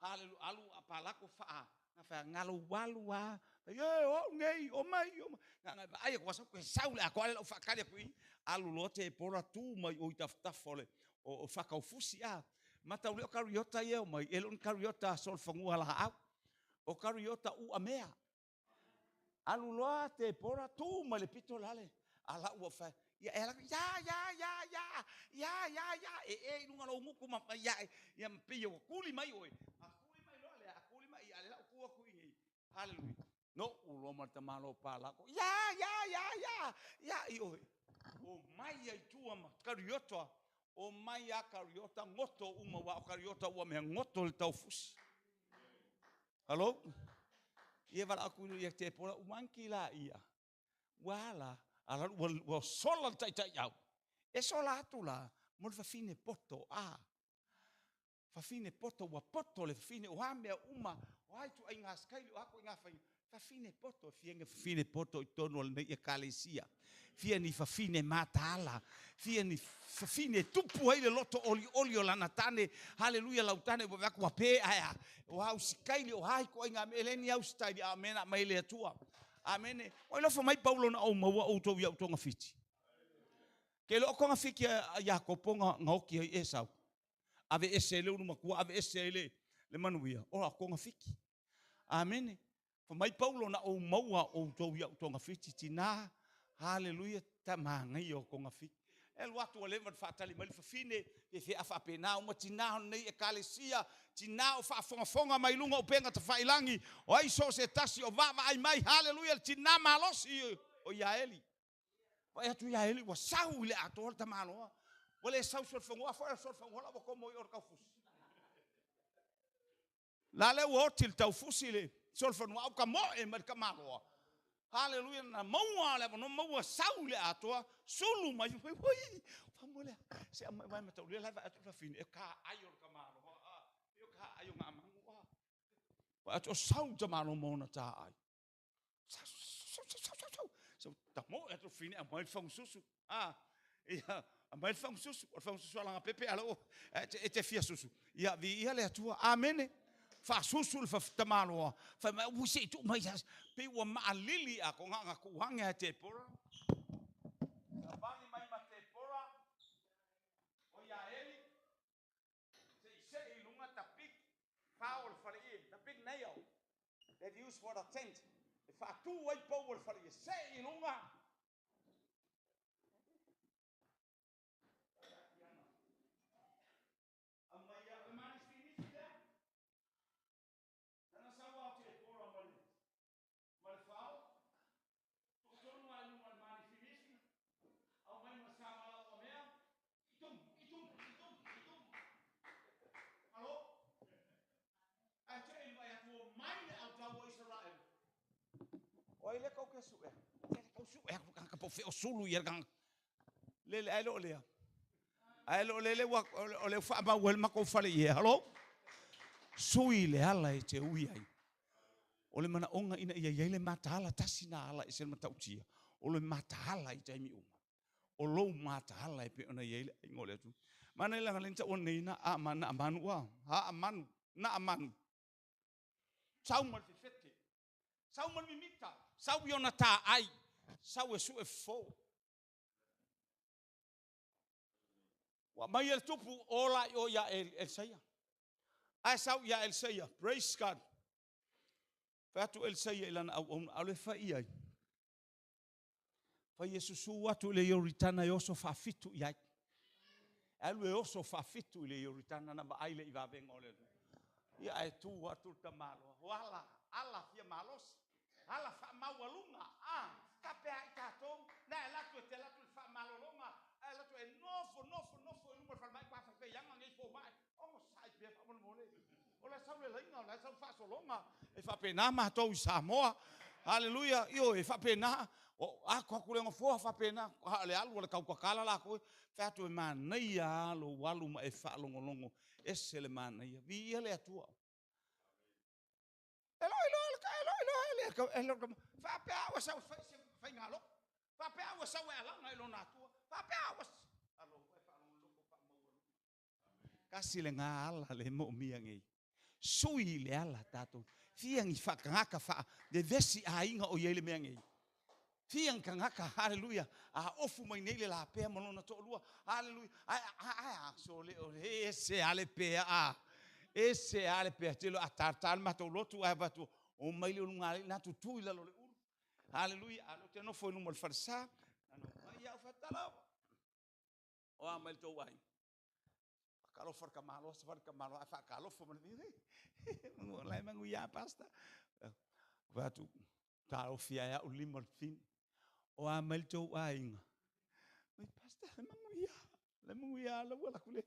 Hallelujah, alu a Palako faa, na whea ngalo walu a, e, o au nei, o mai, o mai. Nga nga vaai aku asa, sau le akoa le lau whaakari aku i, alu loa Tepora tu mai o i tafatafa o le, o whakaufusi a. Matau le o kariota ia o mai, e le o ni kariota a solofanua laau. O kariota uamea. Alu loa Tepora tu mai le pito lale ala ua fai ia e ala ya ya ya ya ya ya ya e e i luga lou gutu ma ya ia ma pei ua kuli mai oe a kuli mai loa lea a kuli mai ia le lau tu atu i inei haleluia no u loa ma le tamalo palako ya ya ya ya ya i oe o mai ai tua ma kariotoa o mai a kariota goto uma ua o kariota ua mea goto le taufusi. Hello? Ia wala aku ia te pola umanki la ia. Ua ala, ala ua, ua sola le taitai au. E sola atu la, mo le fafine poto, a. Fafine poto, ua poto le fafine, o a mea uma, o ai tu ai ngā skaili, o ako i ngā whai. Fafine poto, fia nge fafine poto i tonu o le nei ekalesia. Fia ni fafine mataala, fia ni fafine tupu ai le loto oli oli o lana tane. Haleluia lau tane, ua vaku pe aia. O au sikaili, o hai ko ai ngā me eleni au sitaili, a mena mai le atua. Amene. O ilo mai Paulo na o maua o tau iau tonga fiti. Ke lo konga fiki a Iakopo nga oki ai Esau. Ave ese le ulu makua, ave ese le le manuia. O a konga fiki. Amene. Fa mai Paulo na o maua o tau iau tonga fiti tina. Haleluia ta mangai o konga fiki. E lu atu o le whaatali mai le fafine, fe fe afa pena uma tina nei e kalesia, tina o whaafongafonga mai lunga o penga ta whailangi, o ai so se tasi o vava ai mai, haleluia, tina malosi o Iaeli. Wa e atu Iaeli, ua sau i le atoa le tamaloa. Ua le sau sol whangoa, fo sol whangoa la wako moi o le kaufusi. La le ua oti le taufusi le sol whangoa, au ka moe mai le kamaloa. Haleluia, na maua le no maua sau le atoa, sulu mai, hui hui. Whamole, se amai mai matau le laiva atu fafine, e ka ai o le kamaloa, e ka ai o ngā mangu, a. Wa atu o sau ta malo mona ta ai. Sau, sau, sau, sau, sau, sau. Sau, ta mo atu fine, amai le whangususu. A, ia, amai le whangususu, o le whangususu alanga pepe, ala o, e te fia susu. Ia, vi ia le atua, amene. Whaasusu le whaftamaloa. Whai mai, ui se i tu mai sas. Pe ua maalili a ko ngā ngā kuhange a te pora. Kapani mai ma te pora. O ia eli. Se i se i lunga ta pik. Whao le whare i. The big nail. That used for the tent. E whaatu ai pau o le whare i. Se i lunga. Oi le kau ke su e. Le kau su e ka ka po fe o sulu ia ka. Le le ai lo le. Ai lo le le wa o le fa ma wel ma ko fale ia. Halo. Sui le ala e te ui ai. O le mana onga ina ia ia le mataala tasi na ala e se matautia. O le mataala i taimi uma. O lou mataala e pe ona ia le ngole atu. Mana ila ngalenta o nei na a mana amanu wa. Ha amanu na amanu. Sau mal fete. Sau mal mimita. Sau iona ta ai. Sau e su e fo. Wa mai el tupu ola o ia el Elseia. Ai sau ia Elseia. Praise God. Fatu Elseia ilana au au au le fai ai. Fai e susu atu le Ioritana e oso whawhitu i ai. Alu e oso whawhitu i le Ioritana na ma ai le i wawenga o le. Ia e tu atu ta maloa. O ala, ala fia malosi. Ala wha maualunga. Ah, ka pea i tātou. Na e latu e te latu le wha malolonga. E latu e nofo, nofo, nofo i lunga whalmai kwa whawhai yanga ngei fō mai. Ongo sai pea wha mole mole. O le sau le lainga, o le sau whasolonga. E whapena mātou i Samoa. Hallelujah. Io e whapena. O ako aku lenga foa whapena. Ha le alu o le kaukakala la koe. Whatu e māneia alo walu ma e whaalongolongo. Ese le māneia. Vi ia le atua. Elo, elo, elo, elo, elo, elo, elo, whapea ua sau whai ngalo. Whapea ua sau e alanga i lona atua. Whapea ua alo, e whaalongolongo wha maua. Kasi le ngā ala le mo mia ngei. Sui le ala tātou. Fia ngi whakangaka wha, le vesi a inga o iele mea ngei. Fia ngi kangaka, hallelujah. A ofu mai nei le la pea malona to'olua. Hallelujah. Ai, ai, ai, a, so le, o le, ese ale pea, a. Ese ale pea, te lo a tartar matou lotu ai batu. O mai le ulunga le, na tutu i lalo le uru. Haleluia. A lea ou te nofo i luma o le falesa, na ona omai lava ou fai atu, O a mai le tou aiga? Faatalofa i le tamaloa, savali le tamaloa ae faatalofa ma le la e manuia pastor. Fai atu, taofi ai au lima o le fini. O a mai le tou aiga? Mai pastor, le manuia. Le manuia la ua laku le.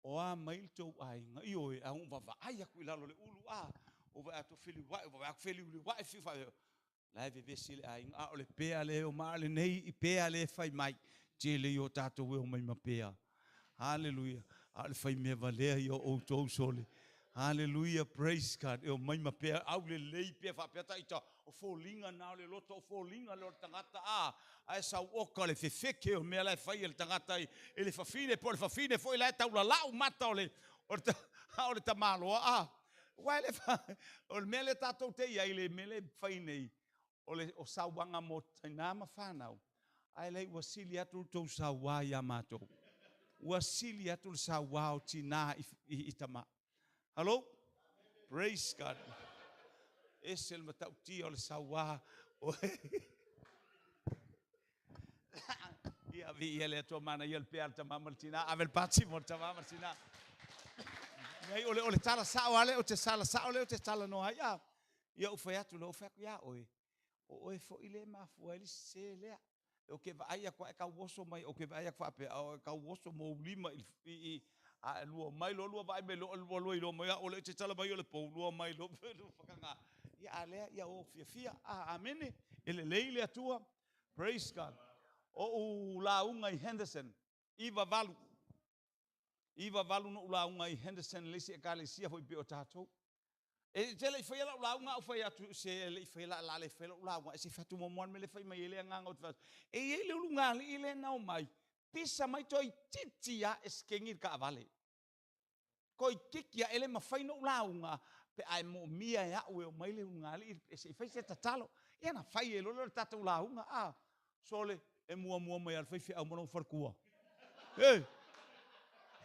O a mai le tou aiga? Ioe, a ua vaavaai atu i lalo o le ulu a. O vaai atu feliuai, o vaai atu feliuliuai, fiu faapea. La e vevesi le aiga, a o le pea lea e o ma lenei i pea lea e fai mai. Tele i o tatou e o mai ma pea. Haleluia. A o le fai mea valea i o outou sole. Haleluia, praise God. E o mai ma pea, au lelei pea faapea ta ita. O foliga na o le loto, o foliga lea o le tagata a. Ae sau oka le fefeke o mea la e fai e le tagata i le fafine, po o le fafine foi la e taulalau mata o le, o le, o le tamaloa a. Ua le fa, o le mea lea tatou te i ai, le mea lea e fai nei, o le o sauaga mo tina ma fanau, ae leai ua sili atu le tou sauā ia matou. Ua sili atu le sauā o tina i, i, i tama. Hello? Praise God. Ese le matautia o le sauā. Ia, viia le Atua manaia le pea a le tama ma le tina. Ave le pati mo le tama ma le tina. Nei, o le, o le tala sao lava lea, o te sala sao lea ou te talanoa ai. A, ia ou fai atu loa, ou fai atu ia oe, o oe foi lea e mafua ai le sese lea. Ou te vaai atu e tau oso mai, ou te vaai atu faapea, o e tau oso ma ou lima i, i, i a e lua mai loa, lua vaai mai loa, lua lua iloa mai, o lea te tala mai o le pou, lua mai loa, lua whakangā. Ia, a lea, ia o fiafia. A, amene, e lelei le Atua. Praise God. O ou lauga i Henderson, 98. 98 na ou lauga i Henderson, le isi ekalesia foi pei o tatou. E te le i faia lau lauga, au fai atu, se le i faia la, la le faia lau lauga, e se fatu muamua me le fai mai e le agaga o te fai. E i ai le ulugalii le nao mai, pisa mai toeitiiti lava e sekegi le taavale. Toeitiiti lava e le mafai ona ou lauga pe a e moomia e au e omai le ulugalii e se i fai se tatalo. Ia na fai ai loa lea o le tatou lauga, a, sole, e muamua mai lava le faifeau ma lona faletua. Ee!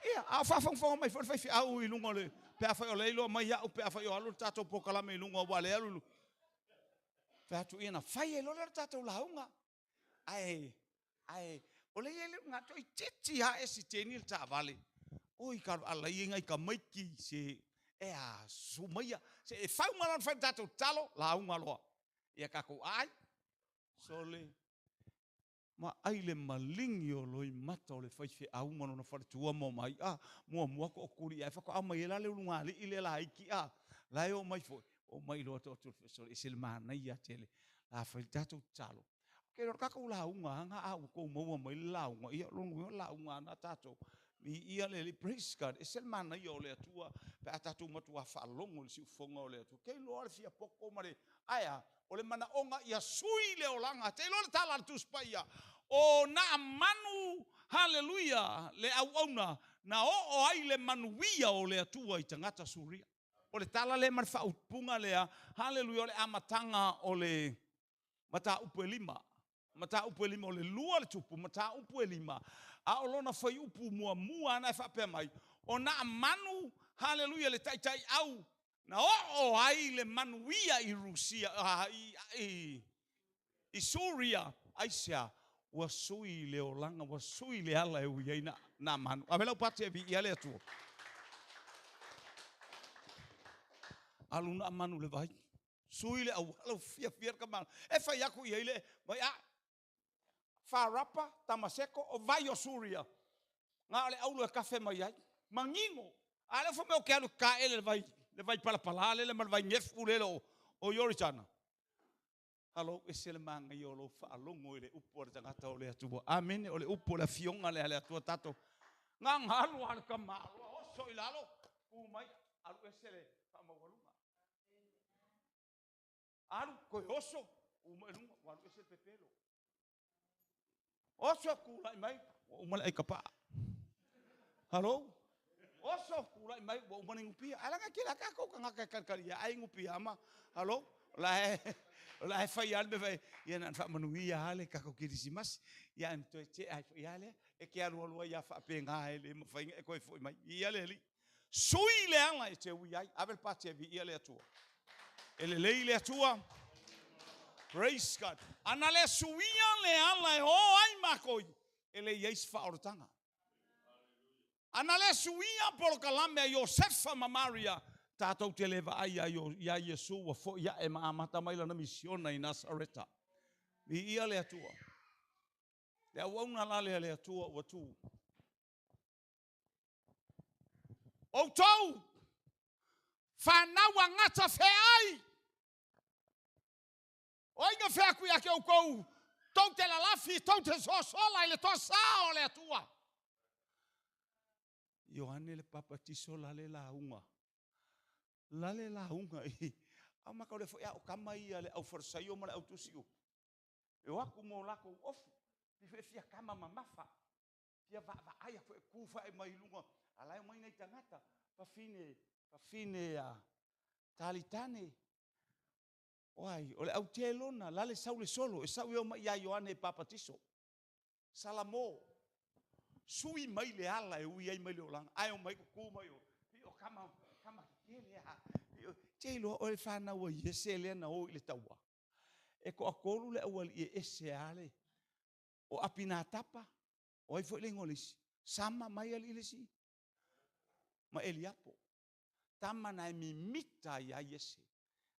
Ia, a o faafogafoga mai foi le faifeau i luga o le, pe afai o lea e iloa mai au, pe afai o alu le tatou polokalame i luga, aua o lea e alu i luga. Fai atu, ia na fai ai loa lea o le tatou lauga. Ae, ae, o lea e i ai le luga, toeitiiti lava e siteni le taavale. Oi, ka ala ia ngai tamaiti se, e a, susu maia. Se e fau ma lona fai le tatou tatalo, lauga loa. Ia tatou ai, sole, ma ai le maligi o loimata o le faifeau ma lona faletua ma omai, a, muamua tootuli ai, faatoa mai ai la le ulugalii lea laiti, a, la e omai foi, omai loa tootuli, sole, ese le manaia tele, la fai le tatou tatalo. Ke o le tatou lauga ana a ua tou maua mai le lauga, ia lona uiga o le lauga ana tatou. Viia le Alii, praise God, ese le manaia o le Atua pe a tatou matuā faalogo i le siufofoga o le Atua. Ke iloa le fia poto ma le, ae a, o le manaoga ia sui le olaga. Te iloa le tala a le Tusi Paia, o Naamanu, haleluia, le auauna na oo ai le manuia o le Atua i tagata Suria. O le tala lea ma le faaupuga lea, haleluia, o le amataga o le mataupu e lima. Mataupu e lima, o le lua le tupu, mataupu e lima. A o lona fuaiupu muamua ana e faapea mai, o Naamanu, haleluia, le taitaiau na oo ai le manuia i Rusia, i, i, i Suria, aisea, ua sui le olaga, ua sui le ala e ui ai Naamanu. Ave lau pati e viia le Atua. Alu Naamanu i le vai. Sui le auala ua fiafia le tama. E fai atu i ai le vai a Farapa, Tamaseko, o vai o Suria. Na o le aulu e kafe mai ai. Manino. A lea fai mai ou te alu e kaele le vai, le vai palapala lele ma le vai nefu lele o, o Ioritana. Halo, ese le manaia o lou faalogo i le upu a le tagata o le Atua. Amene, o le upu o le afioga lea a le Atua tatou. Gagalu a le tamaloa, oso i lalo, tu mai, alu ese le faamaualuga. Alu, toe oso, uma i luga, ua alu ese le pepelo. Oso, tulai mai, ua uma le aikapaa. Hello? Oso, tulai mai, ua uma le inupia. Ae laga tele a tatou tagata e kalikali ia ai inupia ma, hello? O la e, o la e fai lava le mea fai, ia na ona faamanuia lava le tatou Kerisimasi. Ia ana toe tea ai foi lava lea, e te alualu ai lava faapena e le mafai ona e toe foi mai. Ia le Alii. Sui le ala e te ui ai. Ave le pati e viia le Atua. E lelei le Atua. Praise God. Ana le suia le ala e o ai mākou, e le i ai se faaolataga. Ana le suia polokalame a Iosefa ma Maria, tatou te le vaai iā Iesu ua fo'i a'e ma amata mai lana misiona i Nasareta. Viia le Atua. Le auauna la lea a le Atua ua tu. Outou fanau a gata feai. O ai na fai atu ia te outou, tou te lalafi, tou te sosola i le toasā o le Atua? Ioane le Papatiso la le lauga. La le lauga i. A ma kau le foi a o kama ia le au Farisaio ma le au tusi upu. E o atu mo lakou ofu. I fe fia kama mamafa. Fia vaavaai aku e ku fae mai luga. A la e omai nai tagata. Fafine, fafine a talitane. O ai, o le au telona, la le sau le solo, e sau e omai ia Ioane e papatiso. Salamo, sui mai le ala e ui ai mai le olaga, ae omai kuku mai o, pi o kama, kama kekele a. Pi o, te iloa oe le fanau a Iese lea na o i le taua. E toatolu le aualii e ese a le, o Apinatapa, o ai foi le igoa o le isi? Sama mai alii le isi? Ma Eliapo. Tama na e mimita ia Iese.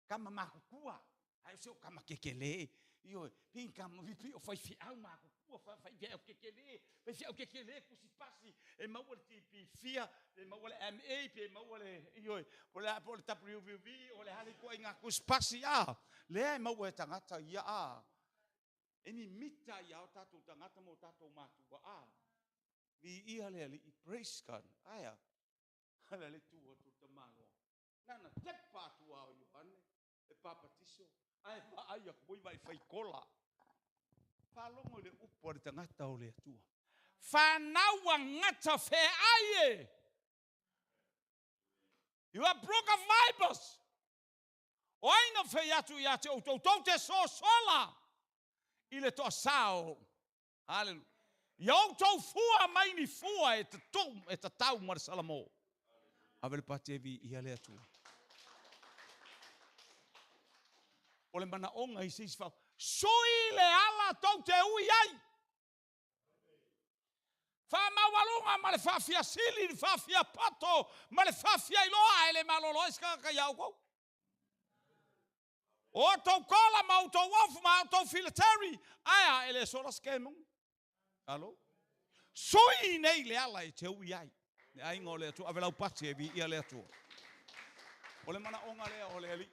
Tama matutua, ae o se o tama kekele. Ioe, pi tama, pi o faifeau matutua, faifeau kekele, faifeau kekele, tusipasi, e maua le TP fia, pe maua le MA, pe maua le, ioe, po le, po le WVV, o le a le ituaiga tusipasi, a, lea e maua e tagata ia, a. E mimita ia o tatou tagata ma o tatou matua, a. Viia le Alii, praise God, ae a? Ala le tu atu o le tamaloa. Nana tepa atu a o Ioane e papatiso, ae vaai atu foi vaai fai kola. Faalogo i le upu a le tagata o le Atua. Fanau a gata feai e. You are broke of vipers. O ai na fai atu ia te outou, tou te sosola i le toasā o Haleluia. Ia outou fua mai ni fua e tatou e tatau ma le Salamo. Ave le pati e viia le Atua. O le manaoga i se isi fao. Sui le ala tou te ui ai. Faamaualuga ma le faafiasili, le faafiapoto ma le faafiailoa e le malolo ai se tagata iā outou. O outou kola ma outou ofu ma outou filateri, ae a e le sola se kemoga. Alo. Sui nei le ala e te ui ai. Le aiga o le Atua, ave lau pati e viia le Atua. O le manaoga lea o le Alii.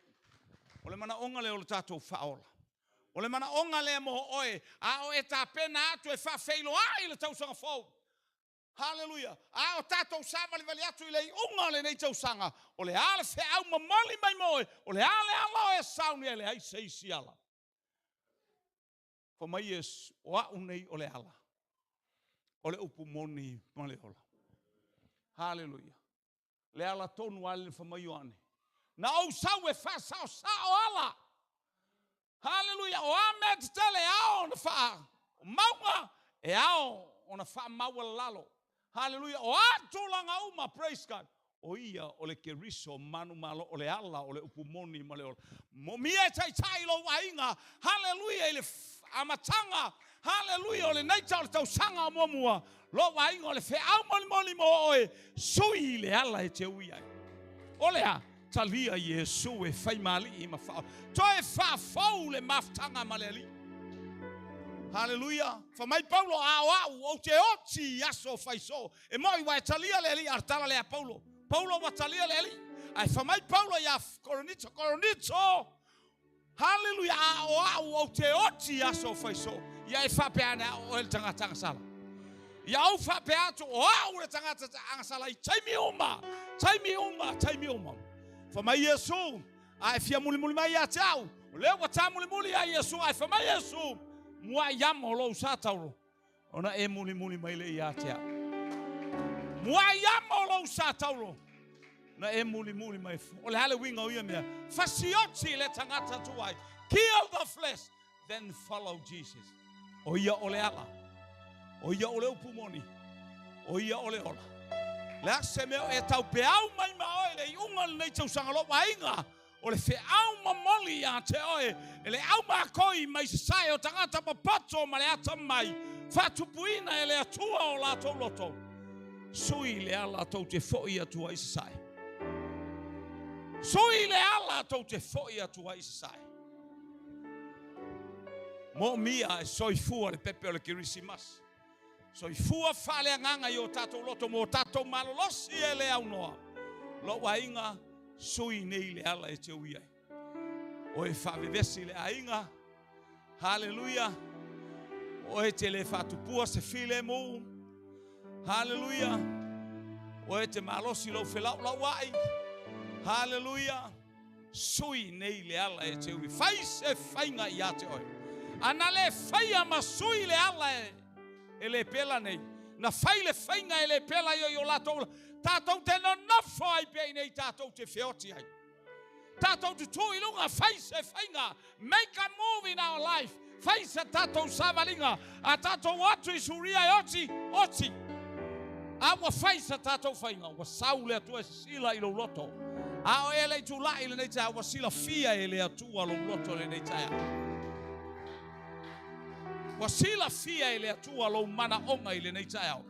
O le manaoga lea o le tatou faaola. O le manaoga lea mo oe, a o e tapena atu e faafeiloai i le tausaga fou. Haleluia! A o tatou savalivali atu i le iuga o lenei tausaga, o le a le feau momoli mai mo oe, o le a le ala o e sauni ai, leai se isi ala. Fai mai Iesu, o au nei o le ala, o le upu moni ma le ola. Haleluia! Le ala tonu a le fai mai Ioane. Na ou sau e faasaosao ala. Haleluia! O a mea tetele e ao ona faa mauga, e ao ona faamaualalo. Haleluia! O a tulaga uma, praise God, o ia o le Keriso manumalo, o le ala, o le upu moni ma le ola. Momia e taitai lou aiga, haleluia, i le amataga, haleluia, o lenei tau o le tausaga o muamua, lou aiga o le feau molimoli mo oe, sui i le ala e te ui ai. O le a? Talia Iesu e fai ma alii ma faa. Toe faafou le mafutaga ma le Alii. Haleluia. Fai mai Paulo, a o au, ou te oti i aso fai soo. E moi ua e talia le Alii, a o le tala lea a Paulo. Paulo ua talia le Alii. Ae fai mai Paulo iā Korinito, Korinito, Haleluia, a o au ou te oti i aso fai soo. Ia e faapea ane a o oe le tagata agasala. Ia ou faapea atu o au le tagata agasala i taimi uma, taimi uma, taimi uma. Fai mai Iesu, a e fia mulimuli mai ia te au, o lea ua tāmulimuli ia Iesu, ae fai mai Iesu, muai amo lou sa tauro, ona e mulimuli mai lea ia te au. Muai amo lou sa tauro, na e mulimuli mai. O le a le uiga o ia mea? Fasioti le tagata tuai. Kill the flesh, then follow Jesus. O ia o le ala. O ia o le upu moni. O ia o le ola. Le a se mea e tau peau mai ma oe le iuga o lenei tausaga lou aiga. O le feau momoli ia te oe, e le au makoi mai sasae o tagata popoto ma le atamai, faatupuina e le Atua o latou loto. Sui le ala tou te foi atu ai sasae. Sui le ala tou te foi atu ai sasae. Mo mia e soifua le pepe o le Kerisimasi. Soifua faaleagaga i o tatou loto mo tatou malolosi e le aunoa. Lou aiga, sui nei le ala e te ui ai. O e faavevesi le aiga. Haleluia. O e te le faatupua se filemu. Haleluia. O e te malosi lou felaulau ai. Haleluia. Sui nei le ala e te ui. Fai se faiga ia te oe. Ana le faia ma sui le ala e le pela nei. Na fai le faiga e le pela i o latou. Tatou te nonofo ai pea i nei tatou te feoti ai. Tatou te tu i lunga, fai se faiga. Make a move in our life. Fai se tatou savaliga. A tatou atu i Suria e oti, oti. A ua fai se tatou faiga. Ua sau le Atua e sila i lou loto. A o e le tulai lenei taeao, ua silafia e le Atua lou loto lenei taeao. Ua silafia e le Atua lou manaoga i lenei taeao.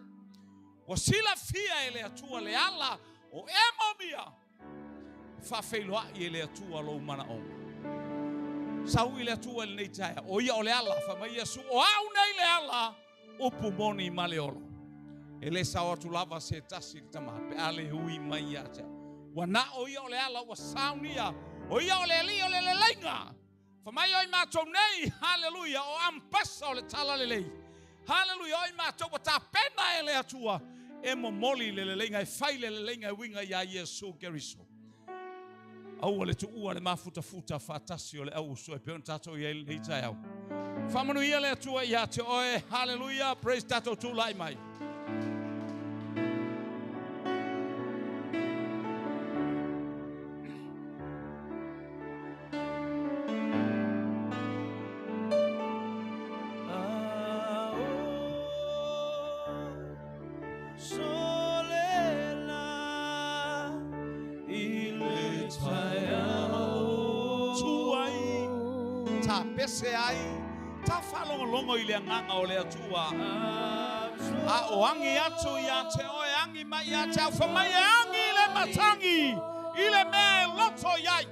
Ua silafia e le Atua le ala o e momia. Faafeiloai e le Atua lou manaoga. Sau i le Atua i lenei taeao. O ia o le ala, fai mai Iesu, o au nei le ala, upu moni ma le ola. E le sao atu lava se tasi le tama, pe a le ui mai ia te au. Ua na o ia o le ala, ua saunia. O ia o le alii o le leleiga. Fai mai o i matou nei, haleluia, o ampasa o le tala lelei. Haleluia, o i matou ua tapena e le Atua, e momoli le leleiga, e fai le leleiga e uiga ia Iesu Keriso. Aua le tuua le mafutafuta faatasi o le au uso e pei ona tatou i ai lenei taeao. Faamanuia le Atua ia te oe, haleluia, praise tatou tulai mai. Ta pese ai, ta whalongolongo i le anganga o le Atua. A o angi atu ia te oe, angi mai ia te au, whamai e angi le matangi, i le mea e loto iai.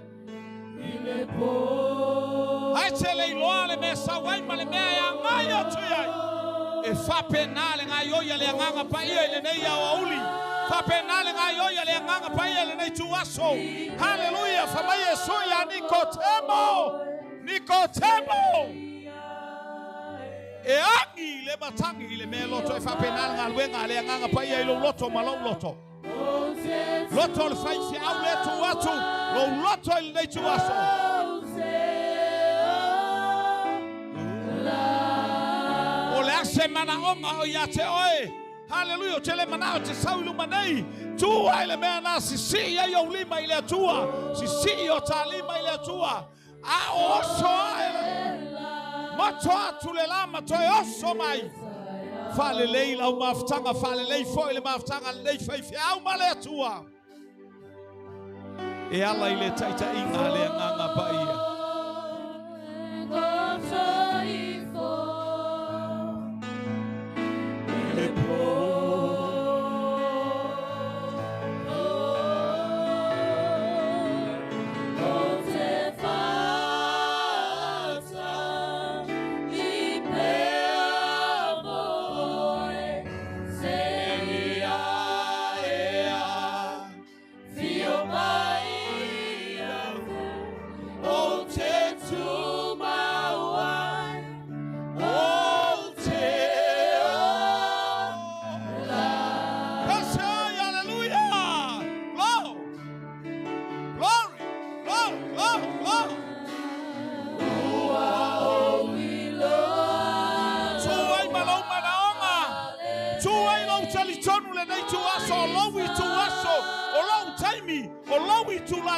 Ai te le iloa le mea sau ai ma le mea e angai atu iai. E whapena le ngai oia le anganga paia i lenei au auli. Whapena le ngai oia le anganga paia i lenei tuaso. Hallelujah, whamai e sui a Nikotemo. Nikotemo. E angi le matangi i le mea loto e whapena le ngaluenga le anganga paia i lou loto ma lou loto. Loto le whai se au le tu atu. Lou loto i lenei tuaso. O le ase mana onga o ia te oe. Hallelujah, o te le mana o te sau i luma nei. Tua i le mea nā sisi ai o lima i le Atua. Sisi o tā lima i le Atua. A o oso ae le. Moto atu le lama toe oso mai. Whalelei lau mafutanga, whalelei foi le mafutanga, lelei whaiwhi au ma le Atua. E ala i le taitainga le anganga paia. Le po.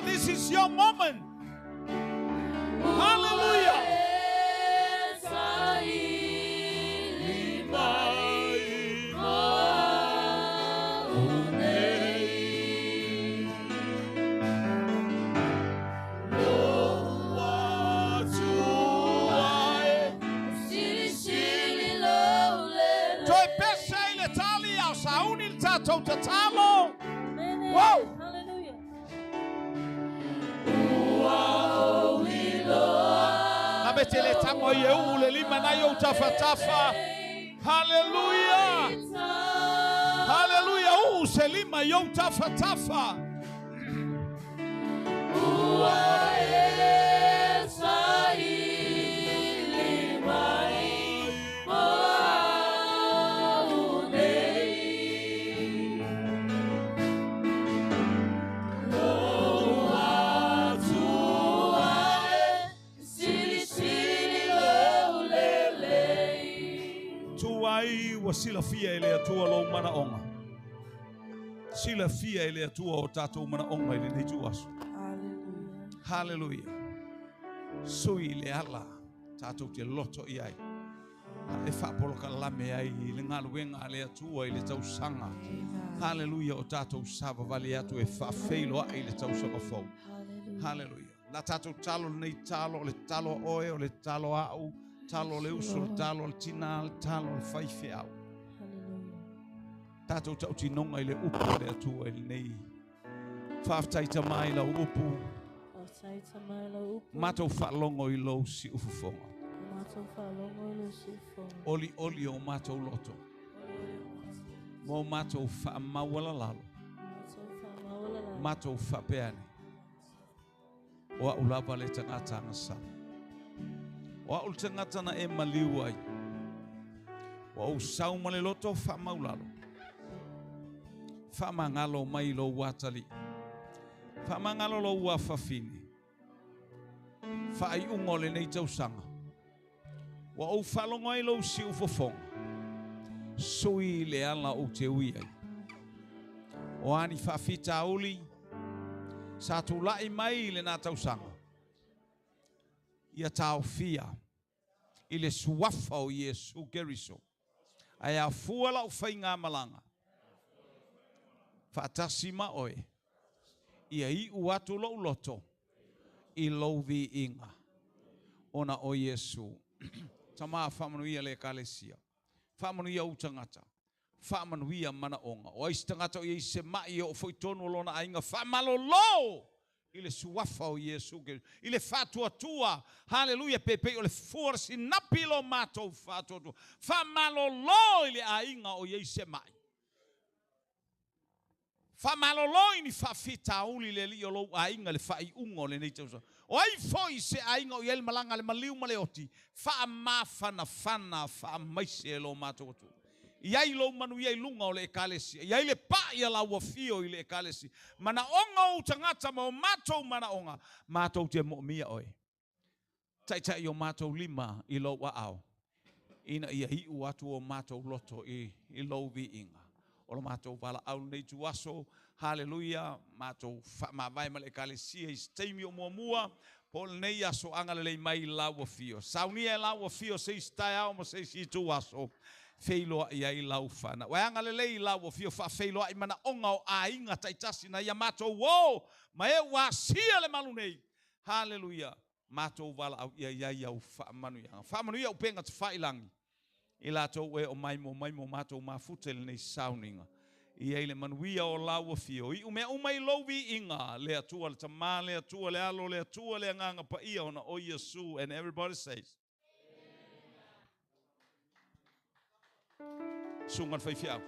This is your moment. Hallelujah. tatou tatalo. Wow. Hallelujah. Na me te le tango i e uu le lima nai ou tafatafa. Hallelujah. Hallelujah. Uu se lima i ou tafatafa. Ua e saili mai mo au nei. Lou atua e silisili lou lelei. Tu ai ua silafia e le Atua lou manaoga. Silafia e le Atua o tatou manaoga i lenei ituaso. Hallelujah. Hallelujah. Sui le ala tatou te loto i ai. E faapolokalame ai i le galuega a le Atua i le tausaga. Hallelujah o tatou savavali atu e faafeiloai i le tausaga fou. Hallelujah. Hallelujah. La tatou talo lenei talo, o le talo a oe, o le talo a au, talo o le uso, le talo o le tina, le talo o le faifeau. Hallelujah. Tatou tautinoga i le upu a le Atua i lenei. Faafetai mai lau upu, Faafetai mai lau upu. matou faalogo i lou siufofoga. Matou faalogo i lou siufofoga. Oli oli o matou loto, mo matou faamaualalalo, Matou faamaualalalo. matou faapeane. O au lava le tagata agasala. O au le tagata na e maliu ai. Ua ou sau ma le loto faamaulalo. Faamagalo mai lou atalii. Faamagalo lou afafine. Faaiuga o lenei tausaga. Ua ou faalogo ai lou siufofoga. Sui le ala ou te ui ai. O ani faafitauli sa tula'i mai i lena tausaga. Ia taofia i le suafa o Iesu Keriso. Ae afua lau faigamalaga. Faatasi ma oe. Ia iu atu lou loto i lou viiga. Ona o Iesu. Tama faamanuia le ekalesia. Faamanuia ou tagata. Faamanuia manaoga. O ai se tagata o iai se ma'i o foi tonu o lona aiga. Faamalolo i le suafa o Iesu Keriso. I le faatuatua. Hallelujah. Pepei o le fua o le sinapi lo matou faatuatua. Faamalolo i le aiga o iai se ma'i. Faamalolo i ni faafitauli le alii o lou aiga le faaiuga o lenei tausaga. O ai foi se aiga o i ai le malaga le maliu ma le oti, faamafanafana faamaise e lo matou Atua. I ai lou manuia i luga o le ekalesia. I ai le pa'i a lau afio i le ekalesia. Manaoga o ou tagata ma o matou manaoga, matou te moomia oe. Taitai o matou lima i lou aao. Ina ia iu atu o matou loto i lou viiga. O lo matou valaau lenei ituaso. Hallelujah. Matou faamavae ma le ekalesia i se taimi o muamua. Po o lenei aso agalelei mai i lau afio. Saunia e lau afio se isi taeao ma se isi ituaso. Feiloai ai lau fanau. Ua agalelei i lau afio faafeiloai manaoga o aiga taitasi na ia matou o. Ma e ua asia le malu nei. Hallelujah. Matou valaau ia iai au faamanuiaga. Faamanuia upega tafailangi. I latou e o mai mo mai mo matou mafuta i lenei sauniga. I ai le manuia o lau afio. I umea uma i lou viiga. Le Atua le Tama, le Atua le Alo, le Atua le Agaga Paia ona o Iesu. And everybody says. Suga le faifeau.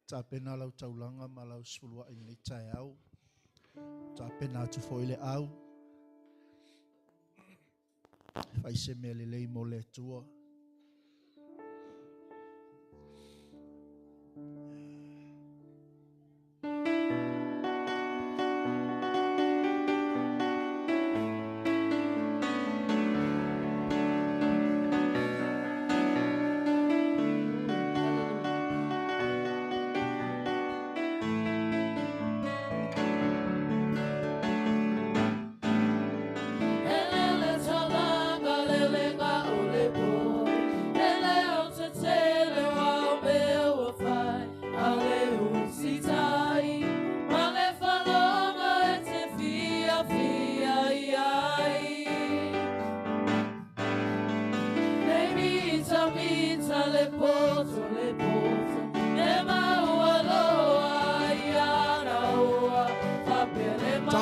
Tapena lau taulaga ma lau sefuluai i lenei taeao. Tapena atu foi le au. Fai se mea lelei mo le Atua. Elele talaga lele nga o le po. Ele o te tele wa o mea ua whai.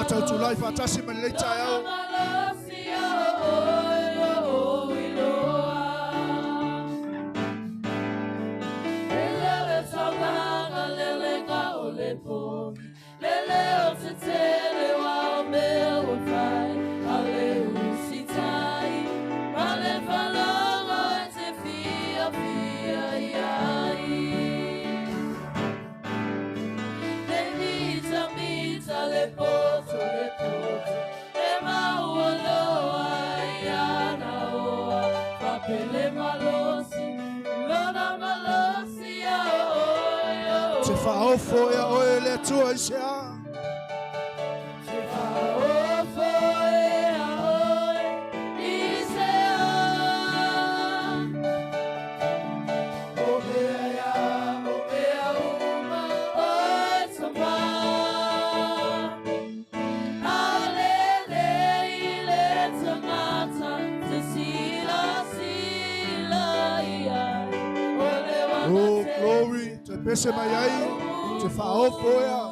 Tautulai faatasi ma lenei taeao. Te faaofo ea oe le Atua i se a. Te faaofo ea oe i se a. O mea ia, o mea uma oe tama. Aolele i le tagata te silasila i ai. O le Oh, glory. Te pese mai ai. Te faaofo ea.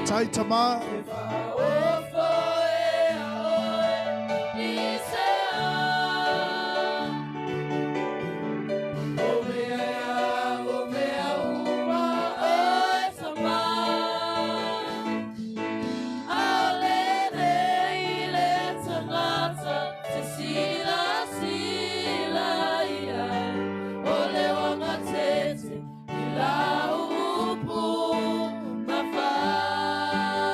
Tai tama. Faaofo ea oe i se a. O mea ia, o mea uma oe tama. Aolele i le tagata te silasila i ai. O le wagatete i lau upu mafai.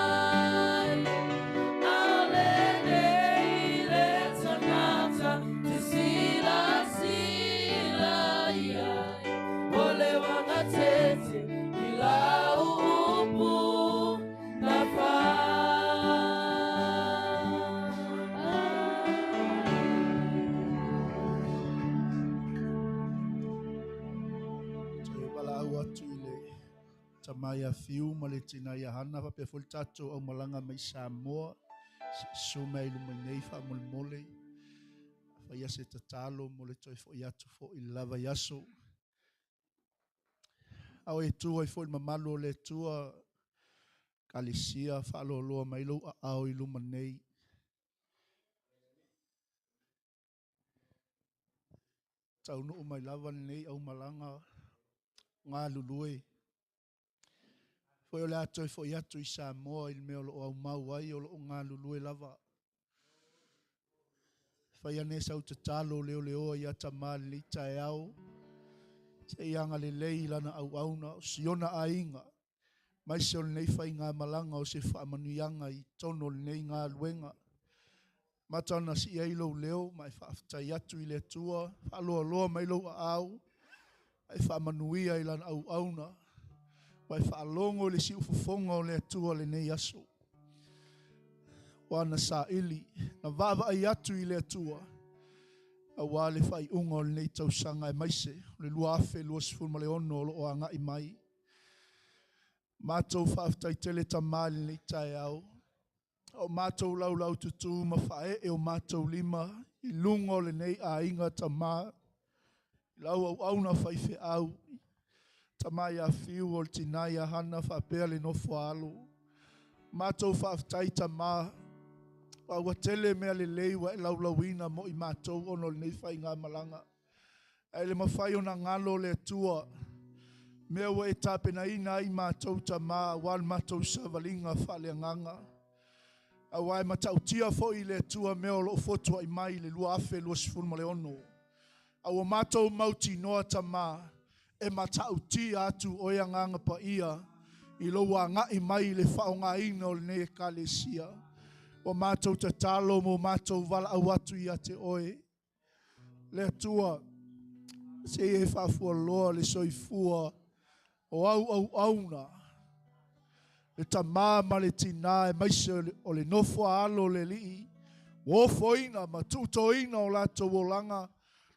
Aolele i le tagata te silasila i ai. O le wagatete i lau upu mafai. Te valaau atu i le tama ia Fiu ma le tina ia Hana faapea foi le tatou aumalaga mai Samoa. Susu mai luma nei faamolemole. Faia se tatalo mo le toe foi atu foi i le lava i aso. Ao e tu ai foi le mamalu o le Atua kalesia faaloaloa mai lou aao i luma nei. Taunuu mai lava lenei aumalaga galulue. Foi o le a toe foi atu i Samoa i le mea o loo aumau ai o loo galulue lava. Fai ane sau tatalo leoleoa ia tama lenei taeao. Se i agalelei i lana auauna o siona aiga. Mai se o lenei faigamalaga o se faamanuiaga i totonu o lenei galuega. Mata ona sii ai lou leo ma e faafetai atu i le Atua, faaloaloa mai lou aao, e faamanuia i lana auauna, ma e faalogo i le siufofoga o le Atua lenei aso. Ua na saili, na vaavaai atu i le Atua, aua le faaiuga o lenei tausaga aemaise o le 2026 o loo agai mai. Matou faafetai tele tama i lenei taeao. O matou laulau tutu ma faaee o matou lima i luga o lenei aiga tama. Lau auauna faifeau, tama ia Fiu o le tina ia Hana faapea le nofo a alo. Matou faafetai tama, ua tele mea lelei ua e laulauina mo i matou ona o lenei faigamalaga. Ae le mafai ona galo le Atua, mea ua e tapenaina ai matou tama, aua le matou savaliga faaleagaga. Aua e matautia foi le Atua mea o loo fotuai mai i le 2026. A ua matou mautinoa tama, e matautia atu oe agaga paia i lou agai mai i le faaaogaina o lenei ekalesia. Ua matou tatalo mo matou valaau atu ia te oe. Le Atua, se i e faafualoa le soifua o au auauna, le tama ma le tina aemaise o le nofo a alo o le Alii, ua ofoina ma tuutoina o latou olaga,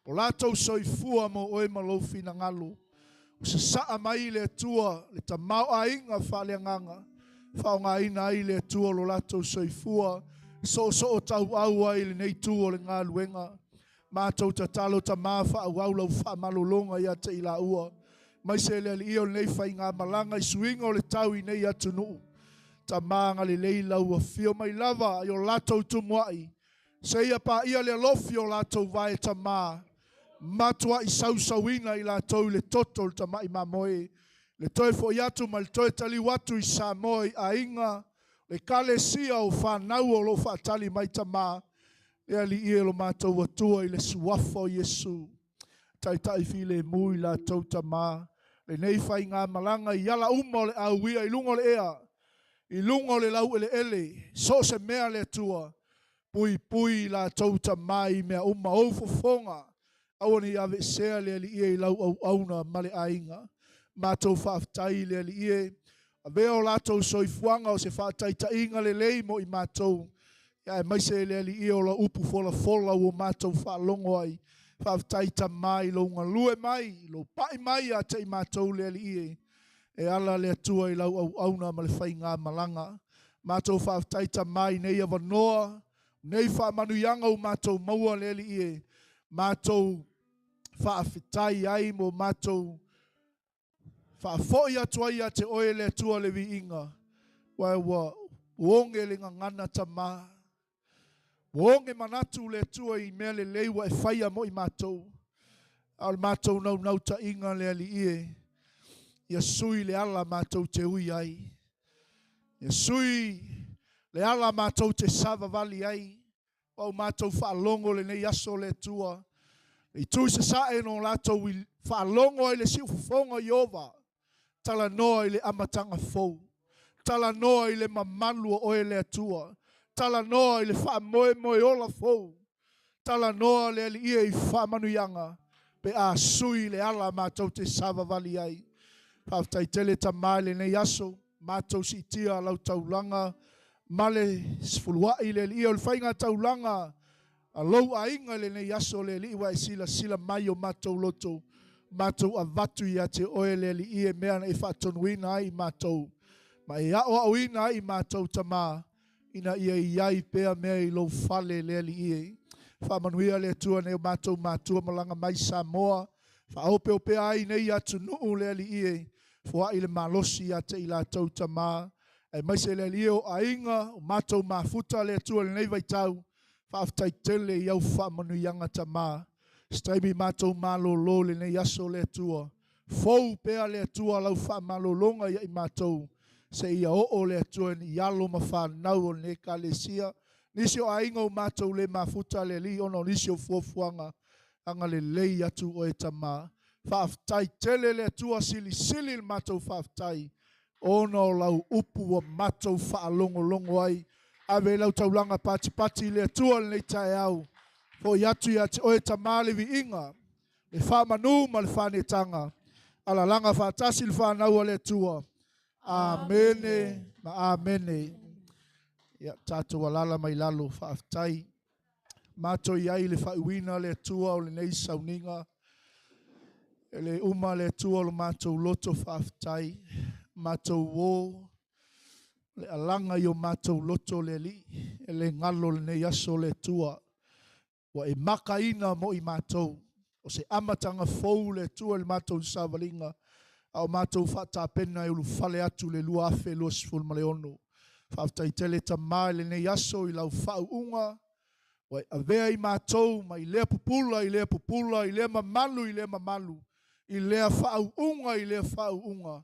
o latou soifua mo oe ma lou finagalo. Ua sasaa mai le Atua le tamaoaiga faaleagaga, faaaogaina ai le Atua lo latou soifua, soosoo tauau ai lenei tu o le galuega. Matou tatalo tama faaauau lau faamalologa ia te i laua, mai se le alii o lenei faigamalaga i suiga o le tau i nei atunuu. Tama agalelei lau afio mai lava i o latou tumuai, seia paia le alofi o latou vae tama, matuai sausauina i latou i le toto o le tamai mamoe, le toe foi atu ma le toe taliu atu i Samoa i aiga, le ekalesia o fanau o lo o faatali mai tama, le Alii e lo matou Atua i le suafa o Iesu. Taitai filemu i latou tama, lenei faigamalaga i ala uma o le auia i luga o le ea, i luga o le laueleele, so o se mea le Atua, puipui i latou tama i mea uma, ou fofoga, aua ne i aveesea le Alii e i lau auauna ma le aiga. Matou faafetai i le Alii e, avea o latou soifuaga o se faataitaiga lelei mo i matou, aemaise le Alii o lau upu folafola ua matou faalogo ai. Faafetai tama i lou galue mai, i lou pai mai ia te i matou le Alii e, e ala le Atua i lau auauna ma le faigamalaga. Matou faafetai tama i nei avanoa, nei faamanuiaga ua matou maua le Alii e, matou faafetai ai mo matou faafoi atu ai ia te oe le Atua le viiga, aua ua oge le gagana tama, ua oge manatu le Atua i mea lelei ua e faia mo i matou, a o le matou naunautaiga le Alii e, ia sui le ala matou te ui ai, ia sui le ala matou te savavali ai, ua matou faalogo lenei aso le Atua, le itu i sasae na o latou faalogo ai le siufofoga o Ieova, talanoa i le amataga fou, talanoa i le mamalu o oe le Atua, talanoa i le faamoemoe ola fou, talanoa le Alii e i faamanuiaga, pe a sui le ala matou te savavali ai. Faafetai tele tama i lenei aso, matou siitia lau taulaga ma le sefuluai le Alii o le faiga taulaga a lou aiga i lenei aso le Alii ua e silasila mai o matou loto, matou avatu ia te oe le Alii e mea na e faatonuina ai i matou, ma e aoaoina ai i matou tama, ina ia i ai pea mea i lou fale le Alii e. Faamanuia le Atua nei o matou matua malaga mai Samoa, faaopeopea ai nei atunuu le Alii e, foai le malosi ia te i latou tama, aemaise le Alii o aiga, o matou mafuta le Atua i lenei vaitau, faafetai tele i au faamanuiaga tama. Se taimi matou malolo lenei aso le Atua, fou pea le Atua lau faamalologa ia i matou, seia oo le Atua i alo ma fanau o lenei ekalesia, nisi o aiga o matou le mafuta le Alii ona o nisi o fuafuaga, agalelei atu oe tama. Faafetai tele le Atua, silisili le matou faafetai, ona o lau upu ua matou faalogologo ai. Ave lau taulaga patipati i le Atua lenei taeao, foi atu ia te oe tama le viiga, le faamanu ma le faanetaga, alalaga faatasi le fanau a le Atua. Amene ma amene. Ia tatou alala mai lalo, faafetai. Matou i ai le faauiina le Atua o lenei sauniga. E le uma le Atua o lo matou loto faafetai. Matou o le alaga i o matou loto le Alii, e le galo lenei aso le Atua. Ua e makaina mo i matou. O se amataga fou le Atua i le matou savaliga, a o matou faatapena e ulufale atu le 2026. Faafetai tele tama i lenei aso i lau faauuga, ua e avea i matou mai lea pupula i lea pupula, i lea mamalu i lea mamalu, i lea faauuga i lea faauuga.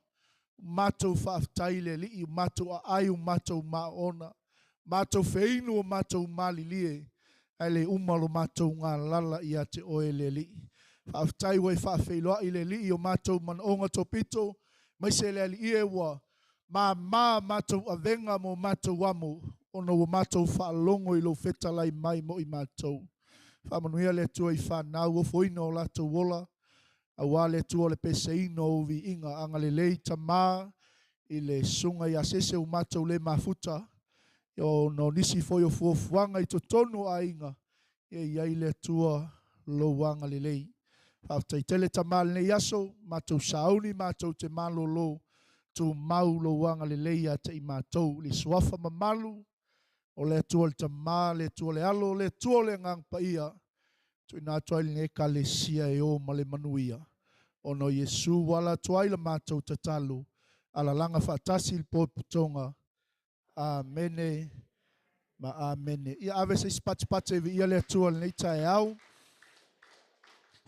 Matou faafetai le Alii, matou aai, matou maona, matou feinu, matou malilie, ae le uma lo matou galala ia te oe le Alii. Faafetai ua e faafeiloai le Alii o matou manaoga topito, maise le Alii e ua māmā matou avega mo matou amo, ona ua matou faalogo i lou fetalai mai mo i matou. Faamanuia le Atua i fanau ofoina o latou ola, aua le Atua o le peseina o viiga, agalelei tama i le susuga ia sese o matou le mafuta, ona o nisi foi o fuafuaga i totonu o aiga, e i ai le Atua lou agalelei. Faafetai tele tama lenei aso, matou sauni, matou te malolo, tumau lou agalelei ia te i matou. Le suafa mamalu o le Atua le Tama, le Atua le Alo, le Atua o le Agaga Paia, tuuina atu ai lenei ekalesia e o ma le manuia. Ona o Iesu ua ala atu ai la matou tatalo, alalaga faatasi le potopotoga. Amene ma amene. Ia ave se isi patipati e viia le Atua i lenei taeao.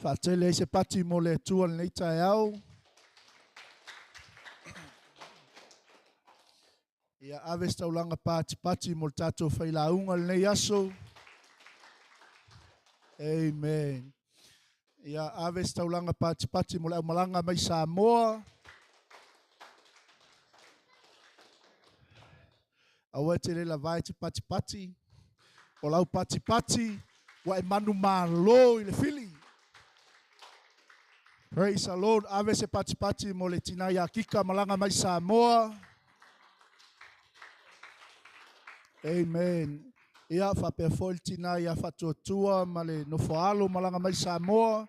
Faatele ai se pati mo le Atua i lenei taeao. Ia ave se taulaga patipati mo le tatou failauga i lenei aso. Amen. Ia ave se taulaga patipati mo le aumalaga mai Samoa. Aua e te le lavae te patipati. O lau patipati, ua e manumalo i le fili. Praise the Lord. Ave se patipati mo le tina ia Kika malaga mai Samoa. Amen. Ia, faapea foi le tina ia Faatuatua ma le nofoaalo malaga mai Samoa.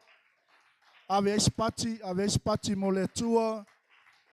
Ave ai se pati, ave ai se pati mo le Atua.